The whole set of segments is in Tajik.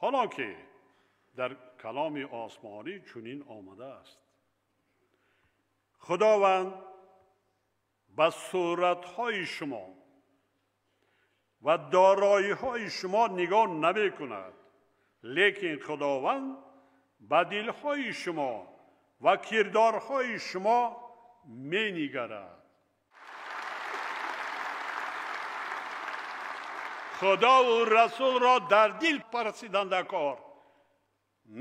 Ҳоло ки дар каломи осмонӣ чунин омадааст: Худованд ба суратҳои шумо ва дороиҳои шумо нигоҳ намекунад, лекин Худованд ба дилҳои шумо ва кирдорҳои шумо менигарад. Худову Расулро дар дил парастиданда кор,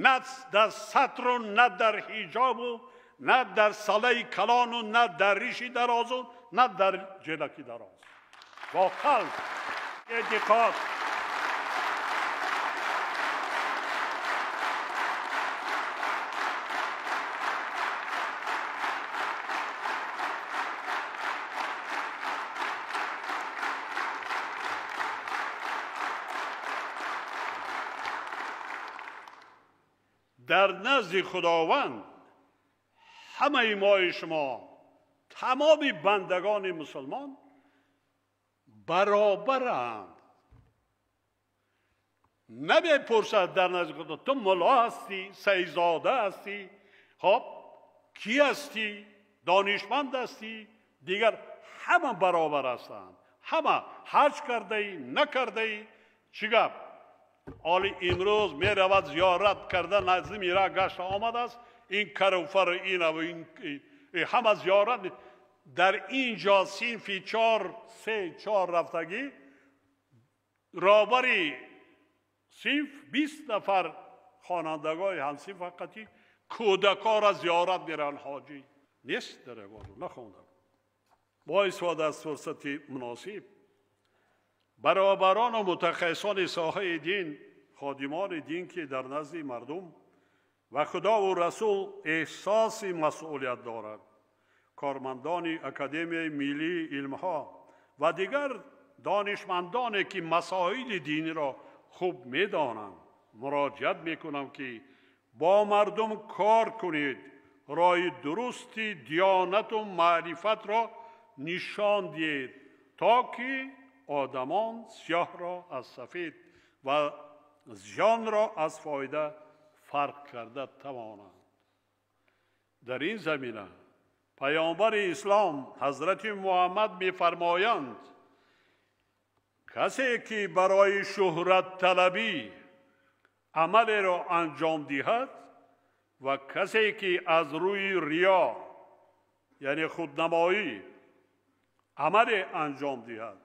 на дар сатру, на дар ҳиҷобу, на дар салаи калону, на дар риши дарозу, на дар ҷелаки дароз. Бо қалб эътиқод. Дар назди Худованд ҳамаи мои шумо, тамоми бандагони мусулмон баробаранд. Намепурсад дар назди Худо ту мулло ҳастӣ, сайзода ҳастӣ, хоб кӣ ҳастӣ, донишманд ҳастӣ, дигар ҳама баробар ҳастанд. Ҳама ҳаҷ кардаӣ, накардаӣ, чӣ гап? Оли имрӯз меравад зиёрат карда, назди мира гашта омадааст, ин каруфар, ин ҳама зиёрат. Дар ин ҷо синфи 4, 3, 4 рафтагӣ, роҳбари синф 20 нафар хонандагои ҳамсинф фақати кӯдакоро зиёрат мераванд. Ҳоҷӣ нест дар ягон нахондам. Бо истифода аз фурсати муносиб баробарону мутахассисони соҳаи дин, ходимони дин ки дар назди мардум ва Худову Расул эҳсоси масъулият дорад, кормандони Академияи миллии илмҳо ва дигар донишмандоне ки масоили диниро хуб медонанд, муроҷиат мекунам ки бо мардум кор кунед, роҳи дурусти диёнату маърифатро нишон диҳед, то ки одамон сиёҳро аз сафед ва зиёнро аз фоида фарқ карда тавонанд. Дар ин замина Паёмбари Ислом Ҳазрати Муҳаммад мефармоянд: касе ки барои шӯҳратталабӣ амалеро анҷом диҳад ва касе ки аз рӯи риё, яъне худнамоӣ, амале анҷом диҳад,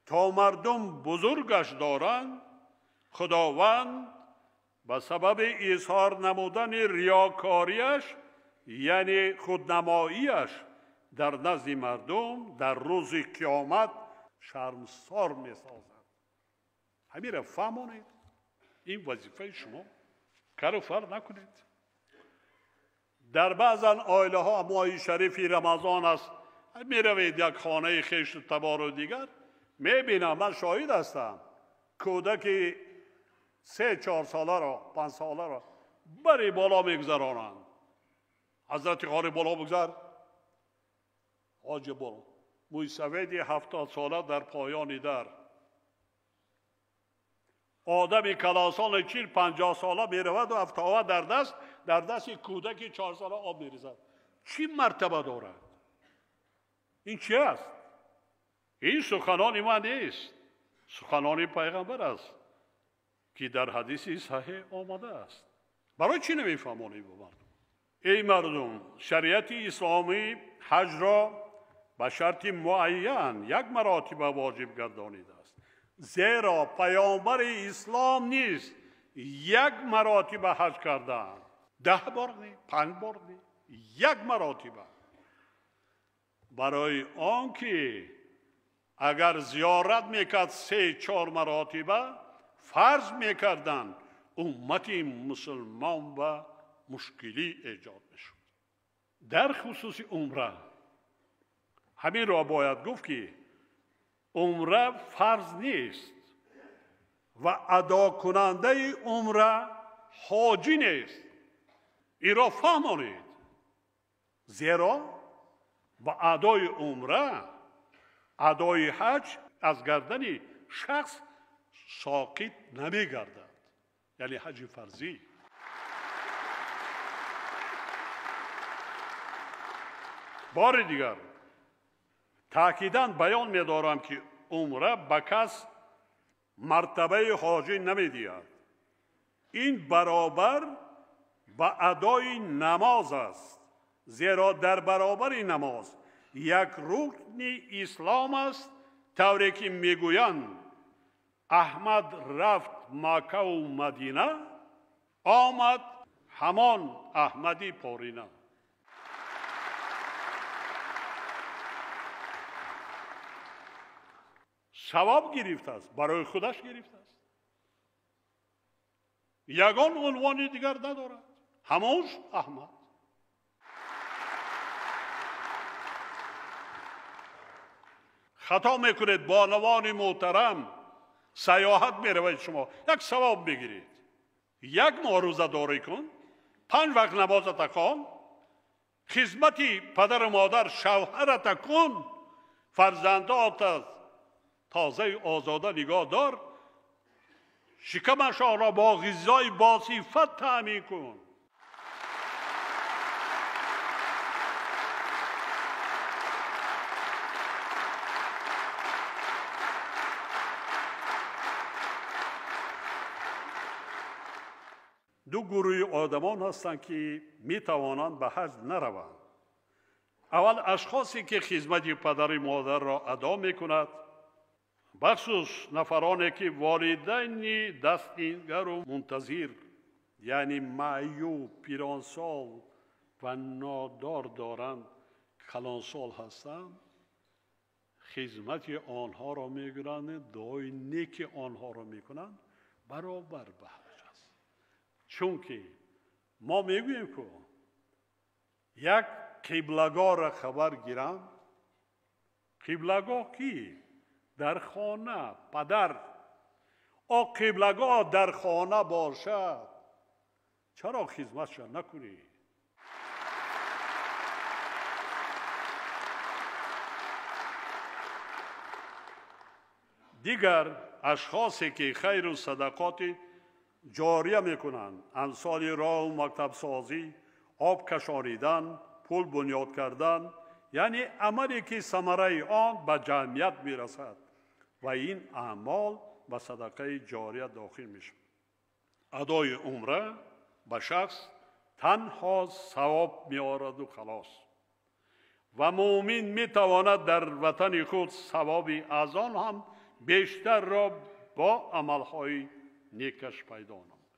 то мардум бузургаш доранд, Худованд ба сабаби изҳор намудани риёкориаш, яъне худнамоиаш, дар назди мардум дар рӯзи қиёмат шармсор месозад. Ҳаминро фаҳмонед, ин вазифаи шумо, кару фар накунед. Дар баъзан оилаҳо моҳи шарифи Рамазон аст, меравед як хонаи хешу табору дигар, мебинам, ман шоҳид ҳастам, кӯдаки 3-4 соларо, 5 соларо бари боло мегузаронанд. Ҳазрати қори боло бигзар, ҳоҷи боло, мӯйсафеди 70 сола дар поёни дар, одами калосони 40-50 сола мераваду афтова дар даст, дар дасти кӯдаки 4 сола об мерезад. Чӣ мартаба дорад? Ин чи аст? Ин суханони ман нест, суханони пайғамбар аст ки дар ҳадиси саҳеҳ омадааст. Барои чӣ намефаҳмонем ба мардум? Эй мардум, шариати исломӣ ҳаҷро ба шарти муайян як маротиба воҷиб гардонидааст, зеро паёмбари ислом низ як маротиба ҳаҷ кардаанд. 10 бор не, 5 бор не, як маротиба. Барои он ки агар зиёрат мекард 3-4 маротиба, фарз мекарданд, уммати мусулмон ба мушкилӣ эҷод мешуд. Дар хусуси умра ҳаминро бояд гуфт ки умра фарз нест ва адокунандаи умра ҳоҷӣ нест. Инро фаҳмонед, зеро ба адои умра адои ҳаҷ аз гардани шахс соқит намегардад. Яъне ҳаҷи фарзӣ. Бори дигар таъкидан баён медорам, ки умра ба кас мартабаи ҳоҷӣ намедиҳад. Ин баробар ба адои намоз аст, зеро дар баробари намоз як рукни ислом аст, тавре ки мегӯянд Аҳмад рафт Маккаву Мадина, омад ҳамон Аҳмади порина. Савоб гирифтааст, барои худаш гирифтааст. Ягон унвони дигар надорад. Ҳамонш Аҳмад. Хато мекунед, бонувони муҳтарам, саёҳат меравед шумо, як савоб мегиред. Як моҳ рӯзадорӣ кун, 5 вақт намозата хон, хизмати падару модар шавҳарата кун, фарзандота тозаи озода нигоҳ дор, шикамашонро бо ғизои босифат таъмин кун. Ду гурӯҳи одамон ҳастанд, ки метавонанд ба ҳаҷ нараванд. Аввал ашхосе, ки хизмати падари модарро адо мекунад, бахусус нафароне, ки волидайни дастнигару мунтазир, яъне маъюб, пиронсол ва нодор доранд, калонсол ҳастанд, хизмати онҳоро мегиранд, дуои неки онҳоро мекунанд, баробар ба ҳаҷ аст. Чунки мо мегӯем, ку як қиблагоҳро хабар гирам, қиблагоҳ ки? Дар хона падар. О қиблагоҳ дар хона бошад, чаро хизматша накунӣ? Дигар ашхосе, ки хайру садақоти ҷория мекунанд, амсоли роҳу мактабсозӣ, об кашонидан, пул бунёд кардан, яъне амале, ки самараи он ба ҷамъият мерасад ва ин аъмол ба садақаи ҷория дохил мешавад. Адои умра ба шахс танҳо савоб меораду халос. Ва муъмин метавонад дар ватани худ савоби аз он ҳам бештарро бо амалҳои некаш пайдо намояд.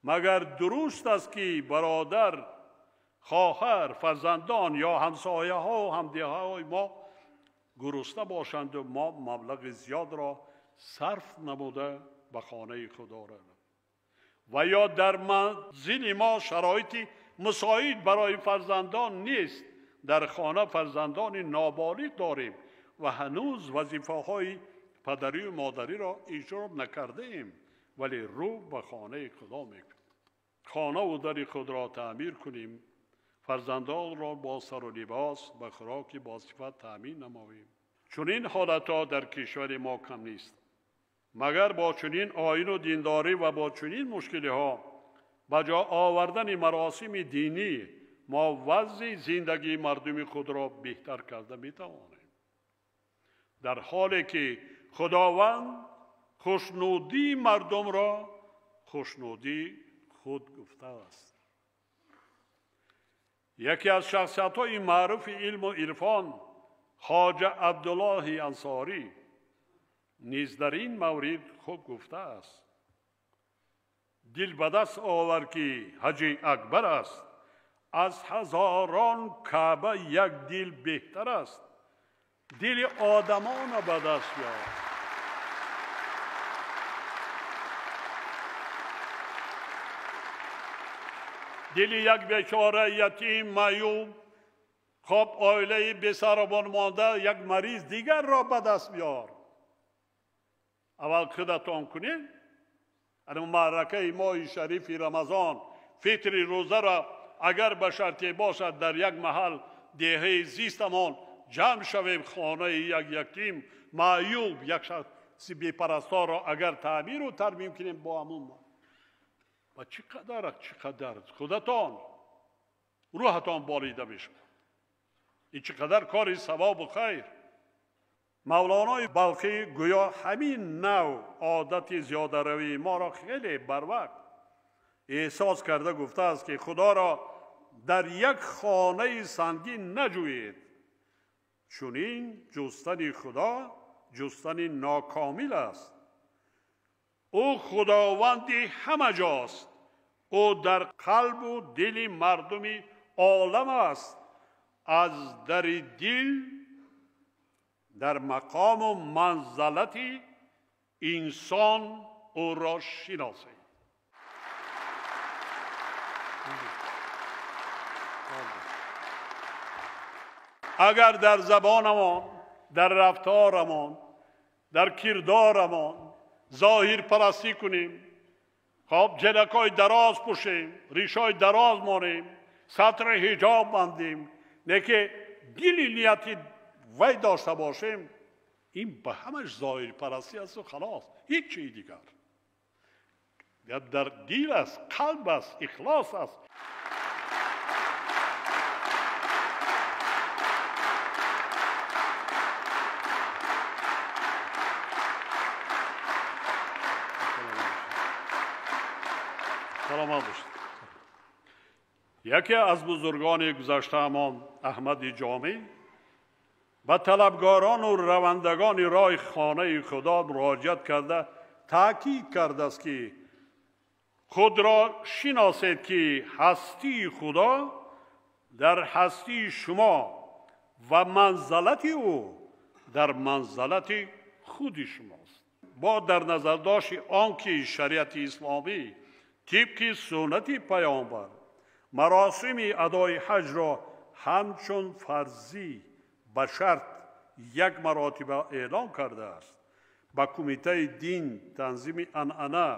Магар дуруст аст, ки бародар, хоҳар, фарзандон ё ҳамсояҳо ва ҳамдеҳаҳои мо гурусна бошанду мо маблағи зиёдро сарф намуда ба хонаи Худо равем ва ё дар манзили мо шароити мусоид барои фарзандон нест, дар хона фарзандони ноболиғ дорем ва ҳанӯз вазифаҳои падарию модариро иҷро накардаем, вале рӯ ба хонаи Худо мекунем. Хонаву дари худро таъмир кунем, фарзандонро бо сару либос ба хӯроки босифат таъмин намоем. Чунин ҳолатҳо дар кишвари мо кам нест. Магар бо чунин оину диндорӣ ва бо чунин мушкилиҳо ба ҷо овардани маросими динӣ мо вазъи зиндагии мардуми худро беҳтар карда метавонем. Дар ҳоле ки Худованд хушнудии мардумро хушнудии худ гуфтааст. Яке аз шахсиятҳои маъруфи илму ирфон Хоҷа Абдуллоҳи Ансорӣ низ дар ин маврид хуб гуфтааст: дил ба даст овар, ки ҳаҷи акбар аст, аз ҳазорон каъба як дил беҳтар аст. Дили одамона ба даст ёр. Дили як бечора, ятим, маъюб, хоб оилаи бесаробон монда, як мариз дигарро ба даст биёр. Аввал худатон кунед. Маъракаи моҳи шарифи Рамазон, фитри рӯзаро агар ба шарте бошад дар як маҳал деҳаи зистамон ҷамъ шавем, хонаи як ятим, маъюб, як шахси бепарасторро агар таъмиру тармим кунем бо ҳамун. ва чӣ қадар худатон рӯҳатон болида мешавад. Ин чӣ қадар кори савобу хайр. Мавлонои Балхӣ гӯё ҳамин нав одати зиёдаравии моро хеле барвақт эҳсос карда гуфтааст, ки худоро дар як хонаи сангин наҷӯед, чунин ҷустани худо ҷустани нокомил аст. Ӯ худованди ҳама ҷост, ӯ дар қалбу дили мардуми олам аст. Аз дари дил дар мақому манзалати инсон ӯро шиносед. Агар дар забонамон, дар рафторамон, дар кирдорамон зоҳирпарастӣ кунем, хоб ҷелакҳои дароз пӯшем, ришҳои дароз монем, сатри ҳиҷоб бандем, не ки дили нияти вай дошта бошем, ин ба ҳамаш зоҳирпарастӣ асту халос, ҳеҷ чизи дигар. Дар дил аст, қалб аст, ихлос аст. Саломат бошед. Яке аз бузургони гузаштаамон Аҳмади Ҷомӣ ба талабгорону равандагони роҳи хонаи худо муроҷиат карда таъкид кардааст, ки худро шиносед, ки ҳастии худо дар ҳастии шумо ва манзалати ӯ дар манзалати худи шумост. Бо дар назардошти он ки шариати исломӣ тибқи суннати паёмбар маросими адои ҳаҷро ҳамчун фарзӣ ба шарт як маротиба эълон кардааст, ба кумитаи дин, танзими анъана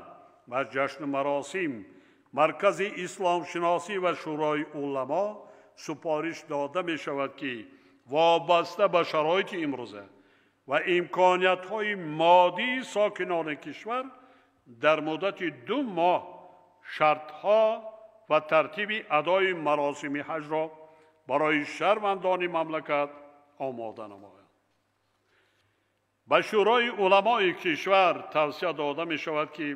ва ҷашну маросим, маркази исломшиносӣ ва шӯрои уламо супориш дода мешавад, ки вобаста ба шароити имрӯза ва имкониятҳои моддии сокинони кишвар дар муддати 2 моҳ шартҳо ва тартиби адои маросими ҳаҷро барои шаҳрвандони мамлакат омода намоянд. Ба шӯрои уламои кишвар тавсия дода мешавад, ки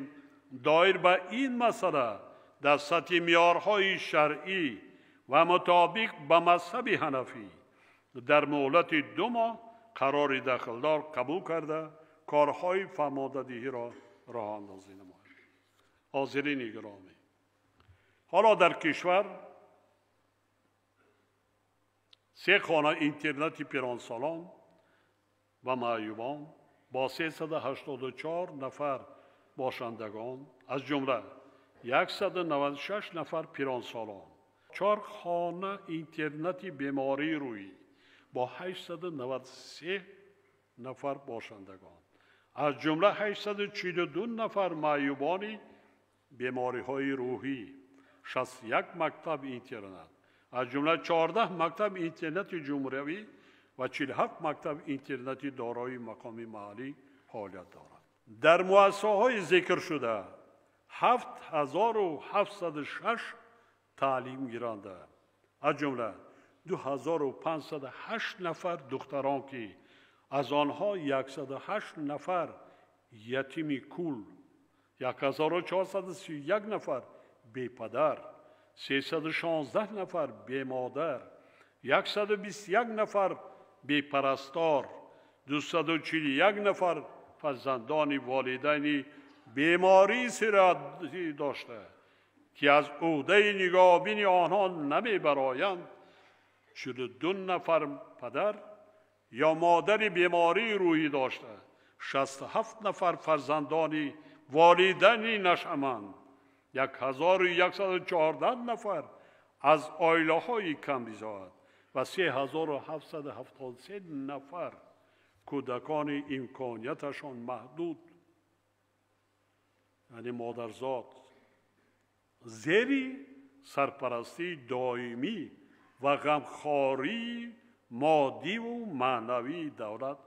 доир ба ин масъала дар сатҳи меъёрҳои шаръӣ ва мутобиқ ба мазҳаби ҳанафӣ дар муҳлати 2 моҳ қарори дахлдор қабул карда корҳои фаҳмодадиҳиро роҳандозӣ намоянд. ҳозирини гиромӣ, ҳоло дар кишвар 3 хона интернати пиронсолон ва маъюбон бо 384 нафар бошандагон, аз ҷумла 196 нафар пиронсолон, 4 хона интернати бемории рӯҳӣ бо 893 нафар бошандагон, аз ҷумла 842 нафар маъюбони бемориҳои рӯҳӣ, 61 мактаб интернат, аз ҷумла 14 мактаб интернати ҷумҳуриявӣ ва 47 мактаб интернати дорои мақоми маҳаллӣ фаъолият дорад. Дар муассисаҳои зикршуда 7706 таълимгиранда, аз ҷумла 2508 нафар духтарон, ки аз онҳо 108 нафар ятими кул, 1431 нафар бепадар, 316 нафар бемодар, 121 нафар бепарастор, 241 нафар фарзандони волидайни бемории сироятӣ дошта, ки аз ӯҳдаи нигоҳбини онҳо намебароянд, 42 нафар падар ё модари бемории рӯҳӣ дошта, 67 нафар фарзандони волидайни нашъаманд, 1114 нафар аз оилаҳои камбизоат ва 3773 нафар кӯдакони имконияташон маҳдуд, яъне модарзод, зери сарпарастии доимӣ ва ғамхории моддиву маънавии давлат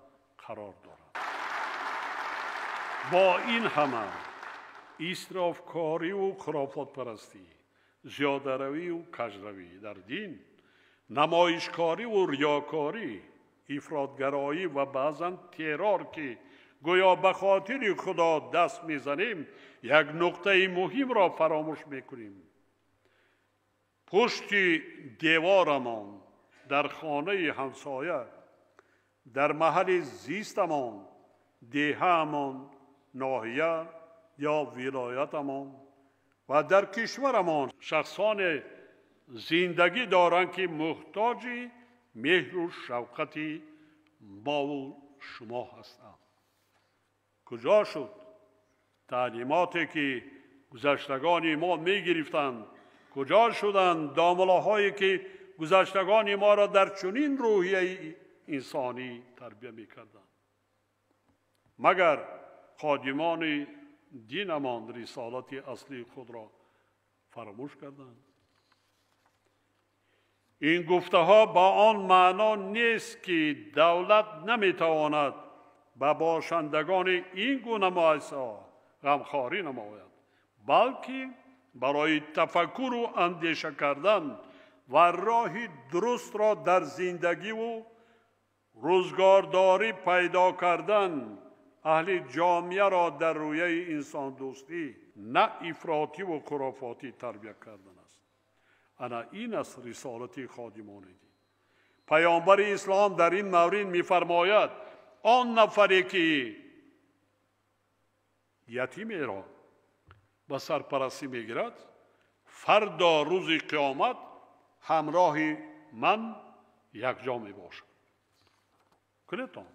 қарор дорад. Бо ин ҳама Исрофкорӣ ва хурофотпарастӣ, зиёдаравӣ ва кажравӣ дар дин, намоишкорӣ ва риёкорӣ, ифротгароӣ ва баъзан террор, ки гӯё ба хотири Худо даст мезанем, як нуқтаи муҳимро фаромӯш мекунем. Пушти деворамон, дар хонаи ҳамсоя, дар маҳалли зистамон, деҳаамон, ноҳия ё вилоятамон ва дар кишварамон шахсоне зиндагӣ доранд, ки муҳтоҷи меҳру шавқати мову шумо ҳастанд. Куҷо шуд таълимоте, ки гузаштагони мо мегирифтанд? Куҷо шуданд домулоҳое, ки гузаштагони моро дар чунин рӯҳияи инсонӣ тарбия мекарданд? Магар ходимони динамон рисолати аслии худро фаромӯш карданд? Ин гуфтаҳо ба он маъно нест, ки давлат наметавонад ба бошандагони ин гуна муассисаҳо ғамхорӣ намояд, балки барои тафаккуру андеша кардан ва роҳи дурустро дар зиндагиву рӯзгордорӣ пайдо кардан аҳли ҷомеаро дар рӯяи инсондӯстӣ, на ифротиву хурофотӣ тарбия кардан аст. Ана ин аст рисолати ходимони дин. Паёмбари ислом дар ин маврид мефармояд: он нафаре, ки ятимеро ба сарпарастӣ мегирад, фардо рӯзи қиёмат ҳамроҳи ман якҷо мебошад. Кунедтон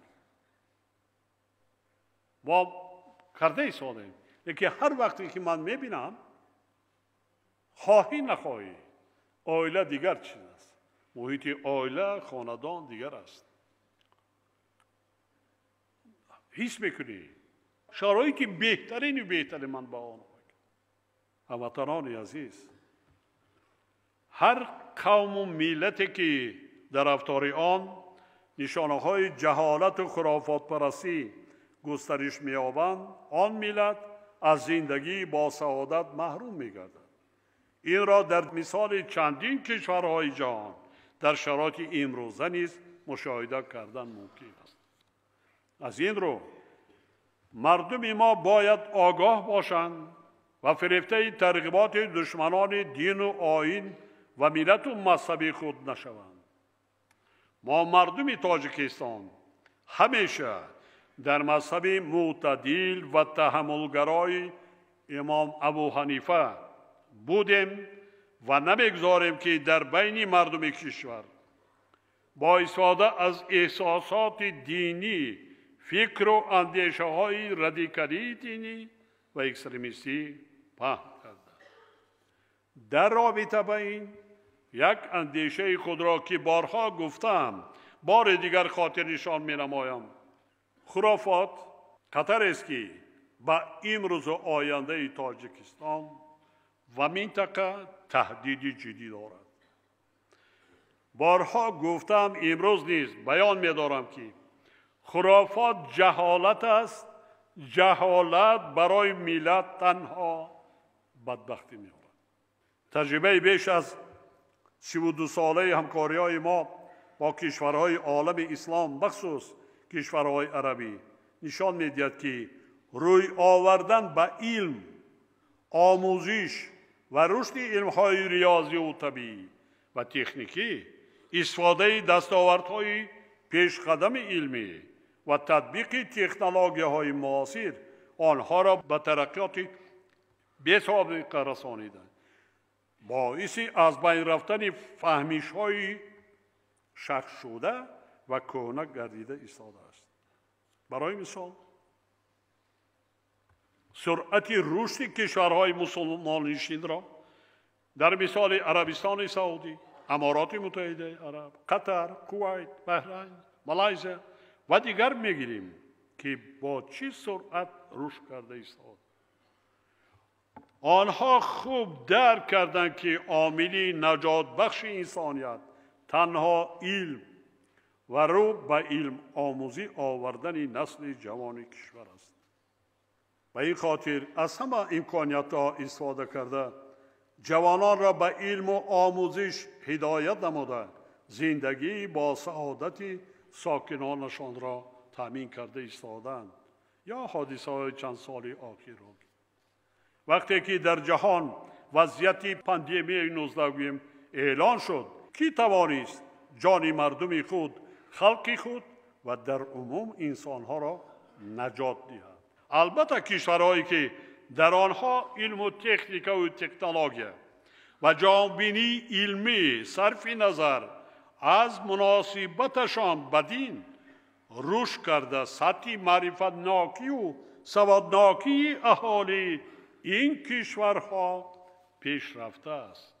мо карда истодем, лекин ҳар вақте ки ман мебинам, хоҳӣ нахоҳӣ, оила дигар чиз аст, муҳити оила, хонадон дигар аст. Ҳис мекунӣ шароити беҳтарини беҳтари ман ба он. Ҳамватанони азиз, ҳар қавму миллате, ки дар рафтори он нишонаҳои ҷаҳолату хурофотпарастӣ густариш меёбанд, он миллат аз зиндагӣ бо саодат маҳрум мегардад. Инро дар мисоли чандин кишварҳои ҷаҳон дар шароити имрӯза низ мушоҳида кардан мумкин аст. Аз ин рӯ мардуми мо бояд огоҳ бошанд ва фирефтаи тарғиботи душманони дину оин ва миллату мазҳаби худ нашаванд. Мо мардуми Тоҷикистон ҳамеша дар мазҳаби мӯътадил ва таҳаммулгарои имом Абу Ҳанифа будем ва намегузорем, ки дар байни мардуми кишвар бо истифода аз эҳсосоти динӣ, фикру андешаҳои радикалии динӣ ва экстремистӣ паҳн карда. Дар робита ба ин як андешаи худро, ки борҳо гуфтаам, бори дигар хотирнишон менамоям. Хурофот хатарест, ки ба имрӯзу ояндаи Тоҷикистон ва минтақа таҳдиди ҷиддӣ дорад. Борҳо гуфтаам, имрӯз низ баён медорам, ки хурофот ҷаҳолат аст. Ҷаҳолат барои миллат танҳо бадбахтӣ меорад. Таҷрибаи беш аз 32-солаи ҳамкориҳои мо бо кишварҳои олами ислом, бахусус кишварҳои арабӣ, нишон медиҳад, ки рӯй овардан ба илм, омӯзиш ва рушди илмҳои риёзиву табиӣ ва техникӣ, истифодаи дастовардҳои пешқадами илмӣ ва татбиқи технологияҳои муосир онҳоро ба тараққиёти бесобиқа расонида, боиси аз байн рафтани фаҳмишҳои шахсшуда ва кӯҳна гардида истодааст. Барои мисол, суръати рушди кишварҳои мусулмоннишинро дар мисоли Арабистони Саудӣ, Амороти Муттаҳидаи Араб, Қатар, Кувайт, Баҳрайн, Малайзия ва дигар мегирем, ки бо чӣ суръат рушд карда истод. Онҳо хуб дарк карданд, ки омили наҷотбахши инсоният танҳо илм ва рӯ ба илм омӯзӣ овардани насли ҷавони кишвар аст. Ба ин хотир аз ҳама имкониятҳо истифода карда, ҷавононро ба илму омӯзиш ҳидоят намуда, зиндагии бо саодати сокинонашонро таъмин карда истодаанд. Ё ҳодисаҳои чанд соли охирро. Вақте ки дар ҷаҳон вазъияти пандемияи 19 эълон шуд, кӣ тавонист ҷони мардуми худ, халқи худ ва дар умум инсонҳоро наҷот диҳад? Албатта кишварҳое ки дар онҳо илму техникаву технология ва ҷаҳонбинии илмӣ сарфи назар аз муносибаташон ба дин рушд карда, сатҳи маърифатнокию саводнокии аҳолии ин кишварҳо пешрафта аст.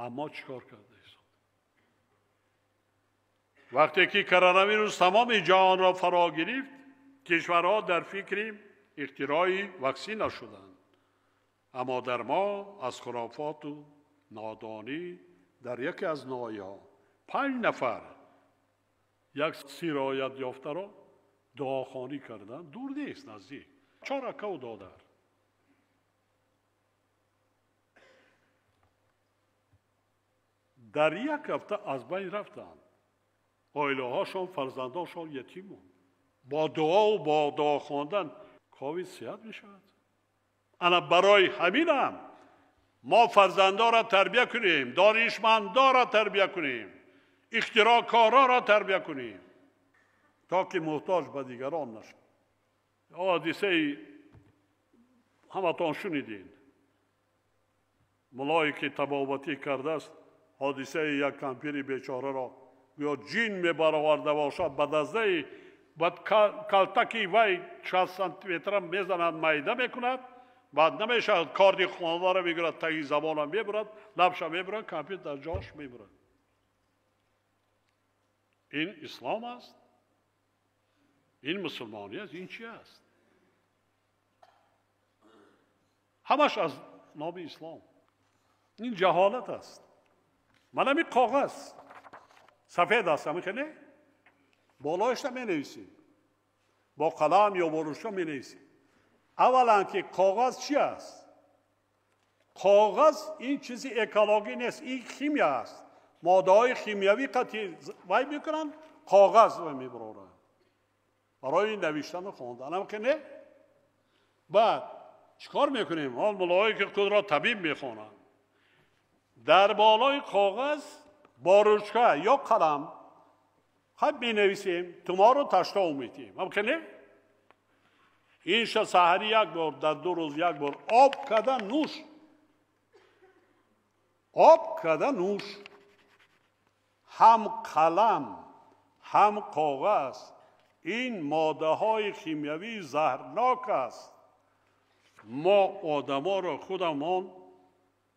Аммо чӣ кор карда истод? Вақте ки коронавирус тамоми ҷаҳонро фаро гирифт, кишварҳо дар фикри ихтирои ваксина шуданд. Аммо дар мо аз хурофоту нодонӣ дар яке аз ноҳияҳо 5 нафар як сироят ёфтаро дуохонӣ карданд. Дур нест, наздик. 4 акаву додар. Дар як ҳафта аз байн рафтанд. Оилаҳошон, фарзандоншон ятим монд. Бо дуову бо дуо хондан ковид сиҳат мешавад. Ана барои ҳаминам мо фарзандонро тарбия кунем, донишмандонро тарбия кунем, ихтироъкороро тарбия кунем, то ки муҳтоҷ ба дигарон нашавад. Ҳодисаи ҳаматон шунидед. Мулое ки табобатӣ кардааст, ҳодисаи як кампири бечораро гӯё ҷин мебароварда бошад, ба даздаи баъд калтаки вай 60 сантиметра мезанад, майда мекунад, баъд намешавад, корди хонаро мегирад, таги забонам мебурад, лабша мебурад, кампир дар ҷош мебурад. Ин ислом аст? Ин мусулмонӣ аст? Ин чи аст? Ҳамаш аз номи ислом. Ин ҷаҳолат аст. Ман ҳамин коғаз сафед аст, ҳамин хеле болояшда менависем, бо қалам ё бо ручка менависем. Аввалан ки коғаз чи аст? Коғаз ин чизи экологӣ нест, ин химия аст. Моддаҳои химиявӣ қатъи вай мекунанд, коғаз вай мебароранд барои навиштану хондан. Ҳам ки не? Баъд чӣ кор мекунем? Ҳол мулоҳое ки худро табиб мехонанд, дар болои коғаз бо ручка ё қалам хаб менависем, туморо таштов метиҳем. Ҳам ки не? Инша саҳарӣ як бор, дар 2 рӯз як бор об када нӯш, об када нӯш. Ҳам қалам ҳам коғаз ин моддаҳои химиявии заҳрнок аст. Мо одаморо худамон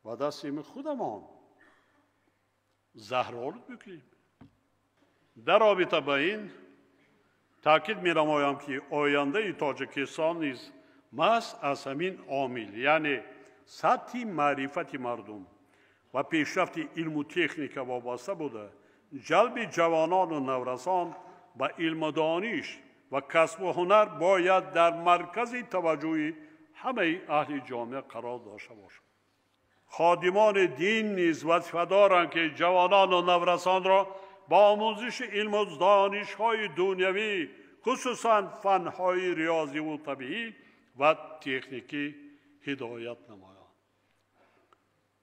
ба дасти худамон заҳролуд мекунем. Дар робита ба ин таъкид менамоям, ки ояндаи Тоҷикистон низ маҳз аз ҳамин омил, яъне сатҳи маърифати мардум ва пешрафти илму техника вобаста буда, ҷалби ҷавонону наврасон ба илму дониш ва касбу ҳунар бояд дар маркази таваҷҷӯҳи ҳамаи аҳли ҷомеа қарор дошта бошад. Ходимони дин низ вазифа доранд, ки ҷавонону наврасонро ба омӯзиши илму донишҳои дунявӣ, хусусан фанҳои риёзиву табиӣ ва техникӣ ҳидоят намоянд.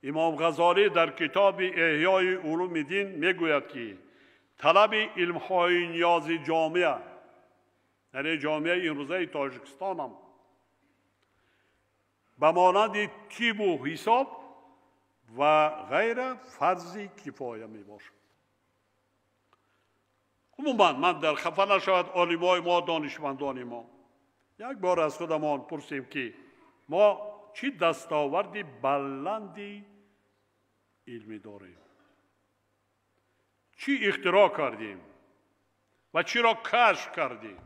Имом Ғазолӣ дар китоби Эҳёи улуми дин мегӯяд, ки талаби илмҳои ниёзи ҷомеа, яъне ҷомеаи имрӯзаи Тоҷикистонам, ба монанди тибу ҳисоб ва ғайра фарзи кифоя мебошад. Умуман ман дар хафа нашавад олимои мо, донишмандони мо. Як бор аз худамон пурсем, ки мо чӣ дастоварди баланди илмӣ дорем, чӣ ихтироъ кардем ва чиро кашф кардем,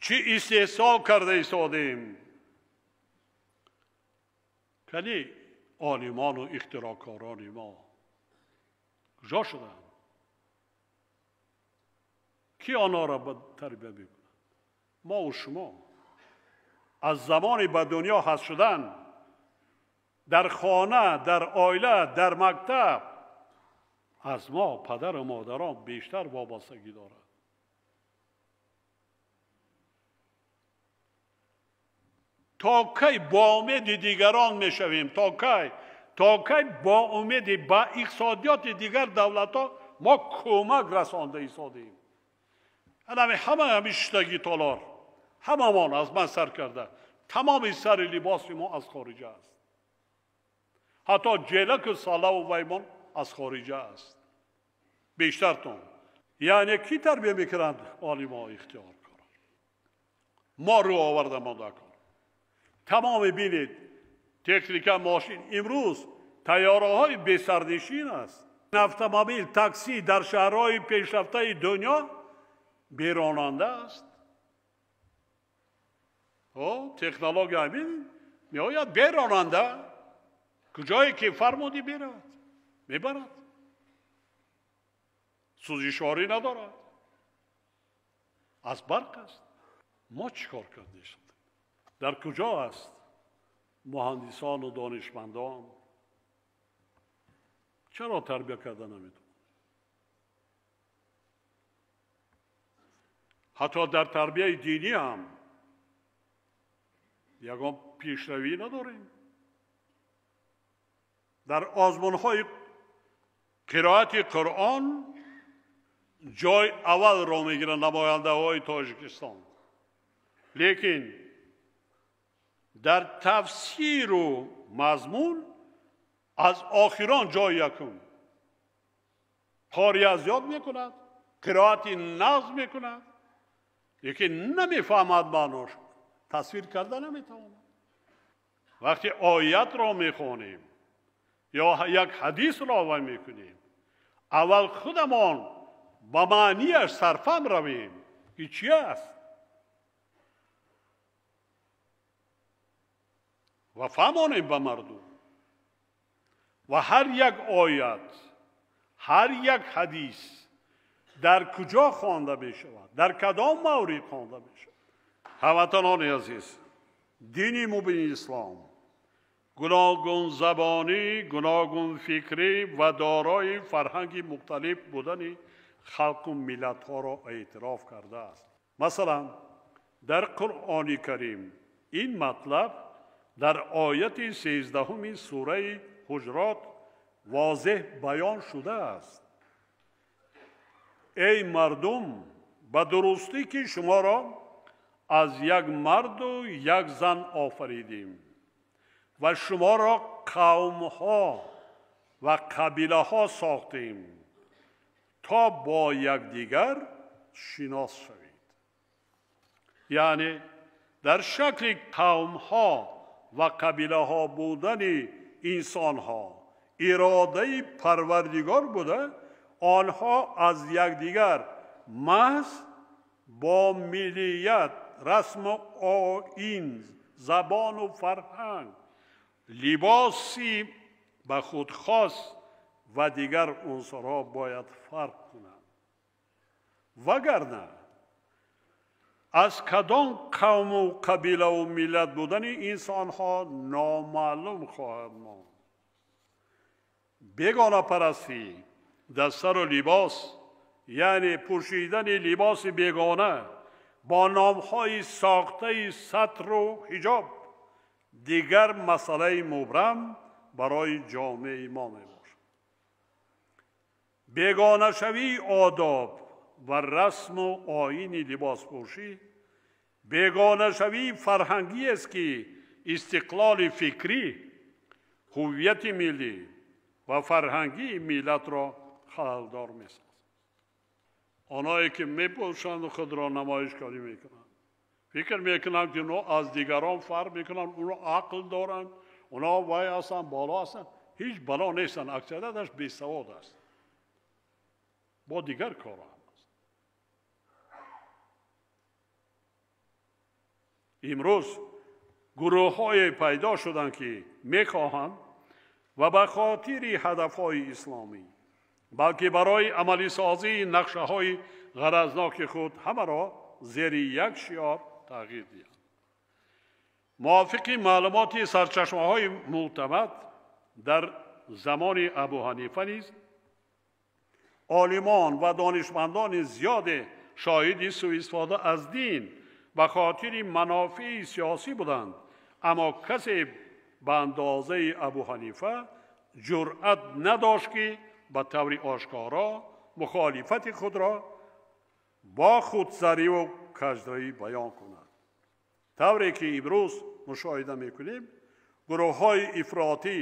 чӣ истеҳсол карда истодем. Кани олимону ихтироъкорони мо куҷо шуданд? Ки онҳоро тарбия мекунад? Мо ва шумо. Аз замони ба дунё ҳаст шудан дар хона, дар оила, дар мактаб аз мо падару модарон бештар вобастагӣ дорад. То кай бо умеди дигарон мешавем? То кай? То кай бо умеди ба иқтисодиёти дигар давлатҳо мо кӯмак расонда истодем? Ҳама ҳамин шиштагӣ толор, ҳамамон аз ман сар карда, тамоми сари либоси мо аз хориҷа аст. Ҳатто ҷелаку салаву ваймон аз хориҷа аст. Бештартон. Яъне ки тарбия мекунанд? Олимҳо ихтиёркорон. Мо рӯ оварда монда кор. Тамоми бинед, техника, мошин имрӯз тайёраҳои бесарнишин аст. Автомобил, такси дар шаҳрҳои пешрафтаи дунё беронанда аст. Технология ҳамин меояд беронанда, куҷое ки фармудӣ меравад, мебарад. Сӯзишворӣ надорад, аз барқ аст. Мо чӣ кор кардем? Дар куҷо аст муҳандисону донишмандон? Чаро тарбия карда наметавонанд? Ҳатто дар тарбияи динӣ ҳам ягон пешравӣ надорем. Дар озмунҳои қироати Қуръон ҷой аввалро мегиранд намояндаҳои Тоҷикистон. Лекин дар тафсиру мазмун аз охирон ҷой якум. Қория зиёд мекунад, қироати нағз мекунад, лекин намефаҳмад маънош, тасвир карда наметавонад. Вақте оятро мехонем ё як ҳадисро вай мекунем, аввал худамон ба маънияш сарфам равем, ки чи аст, ва фаҳмонем ба мардум. Ва ҳар як оят, ҳар як ҳадис дар куҷо хонда мешавад, дар кадом маврид хонда мешавад. Ҳамватанони азиз, дини мубини ислом гуногунзабонӣ, гуногунфикрӣ ва дорои фарҳанги мухталиф будани халқу миллатҳоро эътироф кардааст. Масалан, дар Қуръони Карим ин матлаб дар ояти 13 сураи Ҳуҷрот возеҳ баён шудааст. Эй мардум, ба дурустӣ ки шуморо аз як марду як зан офаридем ва шуморо қавмҳо ва қабилаҳо сохтем то бо якдигар шинос шавед. Яъне дар шакли қавмҳо ва қабилаҳо будани инсонҳо иродаи Парвардигор буда, онҳо аз якдигар маҳз бо миллият, расму оин, забону фарҳанг, либоси ба худ хос ва дигар унсурҳо бояд фарқ кунанд. Вагарна аз кадом қавму қабилаву миллат будани инсонҳо номаълум хоҳад монд. Бегонапарастӣ дар сару либос, яъне пӯшидани либоси бегона бо номҳои сохтаи сатру ҳиҷоб, дигар масъалаи мубрам барои ҷомеаи мо мебошад. Бегонашавии одоб ва расму оини либоспӯшӣ бегонашавии фарҳангӣ аст, ки истиқлоли фикрӣ, ҳуввияти миллӣ ва фарҳангии миллатро халалдор месозад. Онҳое ки мепӯшанд худро намоишкорӣ мекунанд, фикр мекунанд, ки онҳо аз дигарон фарқ мекунанд, онҳо ақл доранд, онҳо вай ҳастанд, боло ҳастанд. Ҳеҷ бало нестанд, аксарияташ бесавод аст, бо дигар корҳо ҳам аст. Имрӯз гурӯҳҳое пайдо шуданд, ки мехоҳанд ва ба хотири ҳадафҳои исломӣ балки барои амалисозии нақшаҳои ғаразноки худ ҳамаро зери як шиор тағйир диҳанд. Мувофиқи маълумоти сарчашмаҳои мӯътамад дар замони Абу Ҳанифа низ олимон ва донишмандони зиёде шоҳиди суистифода аз дин ба хотири манофеи сиёсӣ буданд, аммо касе ба андозаи Абу Ҳанифа ҷуръат надошт ки ба таври ошкоро мухолифати худро бо худсарӣ каждравӣ баён кунад. Тавре ки имрӯз мушоҳида мекунем, гурӯҳҳои ифротӣ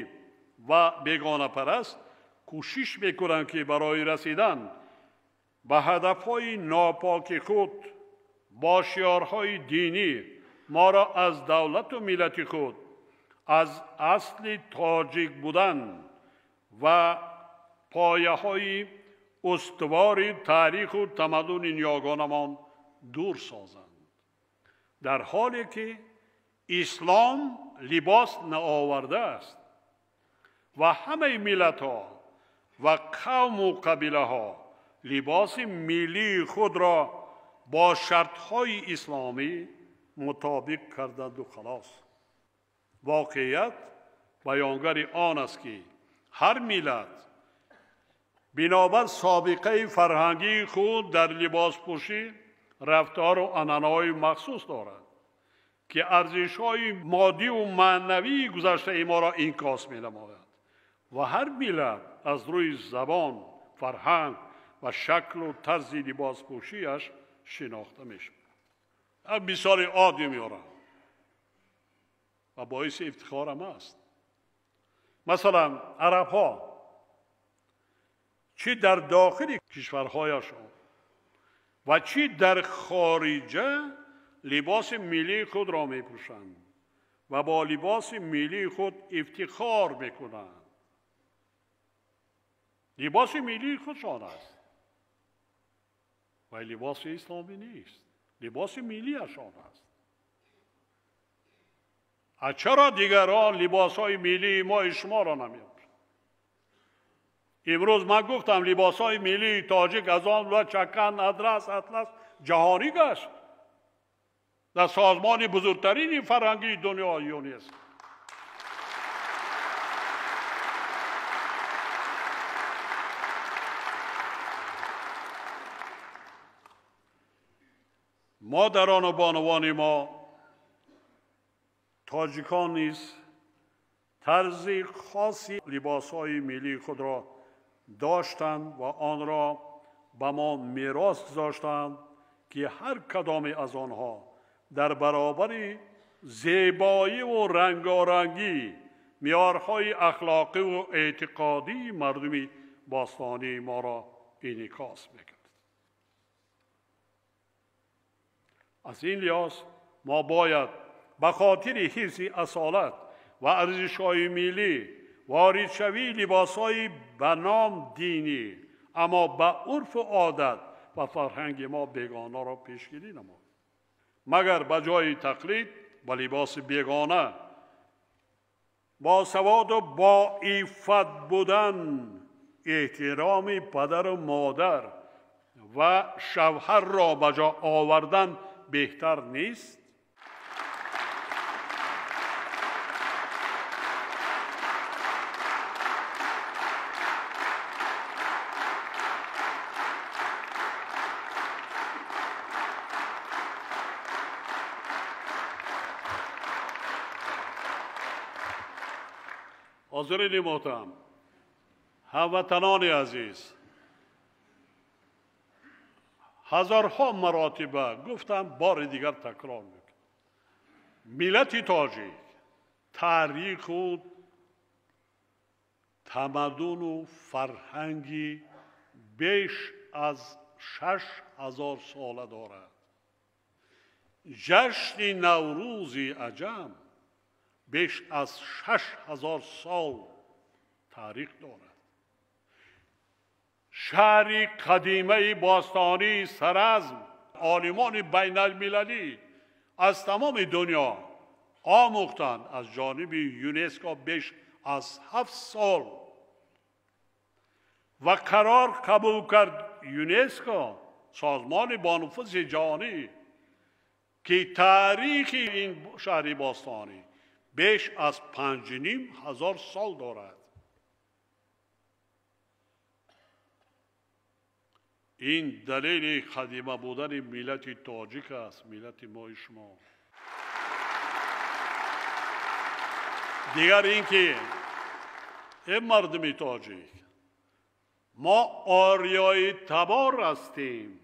ва бегонапараст кӯшиш мекунанд ки барои расидан ба ҳадафҳои нопоки худ бо шиорҳои динӣ моро аз давлату миллати худ, аз асли тоҷик будан ва пояҳои устувори таъриху тамаддуни ниёгонамон дур созанд, дар ҳоле ки ислом либос наовардааст ва ҳамаи миллатҳо ва қавму қабилаҳо либоси миллии худро бо шартҳои исломӣ мутобиқ карданду халос. Воқеият баёнгари он аст ки ҳар миллат бинобар собиқаи фарҳангии худ дар либоспӯшӣ рафтору анъанаҳои махсус дорад ки арзишҳои моддиву маънавии гузаштаи моро инъикос менамояд ва ҳар миллат аз рӯи забон, фарҳанг ва шаклу тарзи либоспӯшиаш шинохта мешавад. Мисоли оддӣ меорам ва боиси ифтихорам аст. Масалан, арабҳо чӣ дар дохили кишварҳояшон ва чӣ дар хориҷа либоси миллии худро мепӯшанд ва бо либоси миллии худ ифтихор мекунанд. Либоси миллии худшон аст ва либоси исломӣ нест, либоси миллиашон аст. Чаро дигарон либосҳои миллии мои шуморо намепӯшанд? Имрӯз ман гуфтам либосҳои миллии тоҷик аз он ва чакан, адрас, атлас ҷаҳонӣ гашт дар созмони бузургтарини фарҳангии дунё ЮНЕСКО. Модарону бонувони мо тоҷикон низ тарзи хоси либосҳои миллии худро доштанд ва онро ба мо мерос гузоштанд ки ҳар кадоме аз онҳо дар баробари зебоиву рангорангӣ меъёрҳои ахлоқиву эътиқодии мардуми бостонии моро инъикос мекард. Аз ин лиҳоз мо бояд ба хотири ҳифзи асолат ва арзишҳои миллӣ воридшавии либосҳои ба ном динӣ, аммо ба урфу одат ва фарҳанги мо бегонаро пешгирӣ намоем. Магар ба ҷои тақлид ба либоси бегона бо саводу бо иффат будан, эҳтироми падару модар ва шавҳарро ба ҷо овардан беҳтар нест? ҳозирини муҳтарам, ҳамватанони азиз, ҳазорҳо маротиба гуфтам, бори дигар такрор мекунам, миллати тоҷик таъриху тамаддуну фарҳанги беш аз 6000 сола дорад. Ҷашни Наврӯзи аҷам беш аз 6000 сол таърих дорад. Шаҳри қадимаи бостонии Саразм олимони байналмилалӣ аз тамоми дунё омӯхтанд, аз ҷониби ЮНЕСКО беш аз 7 сол و قرار قبول کرد یونسکو، سازمان بانفوذ جهانی، که تاریخ این شهر باستانی بیش از 5,500 سال دارد. این دلیل قدیمه بودن ملت تاجیک است، ملت ما شما. دیگر اینکه ای مردم تاجیک، ما آریایی تبار هستیم،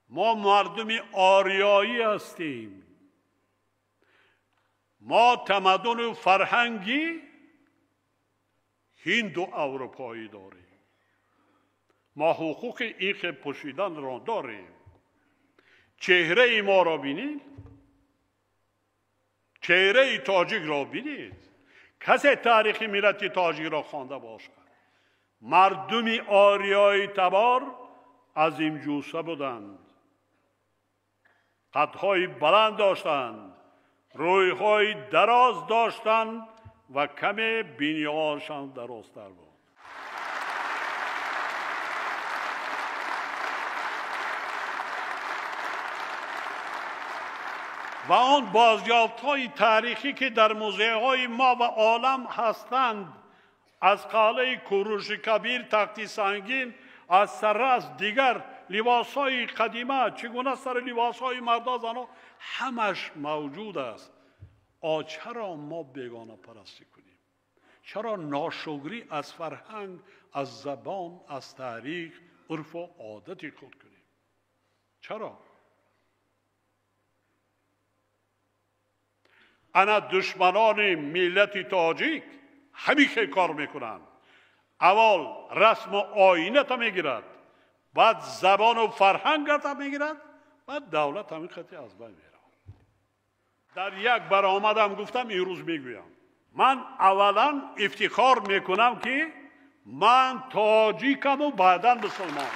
ما مردم آریایی هستیم، ما تمدن فرهنگی هند و اروپایی داریم، ما حقوق ایخ پوشیدن را داریم. چهره ما را بینید، چهره تاجیک را بینید. کسی تاریخ ملت تاجیک را خوانده باشد، مردم آریایی تبار عظیم جوسه بودند، قدهای بلند داشتند، رویهای دراز داشتند و کم بینیهاشان درازتر بود. و آن بازیافت‌های تاریخی که در موزه‌های ما و عالم هستند، از قلعه کوروش کبیر، تخت سنگین، از سرس، دیگر لباس‌های قدیمه، چگونه سر لباس‌های مردا زن‌ها، همش موجود است. چرا ما بیگانه پرستی کنیم؟ چرا ناشکری از فرهنگ، از زبان، از تاریخ، عرف و عادت خود کنیم؟ چرا؟ انا دشمنان ملت تاجیک همیشه کار میکنند. اول رسم و آینت میگیرد، بعد زبان و فرهنگت میگیرد، بعد دولت همین خطی از بین میرود. در یک برآمدم گفتم، امروز میگویم، من اولا افتخار میکنم که من تاجیکم و بعدا مسلمان.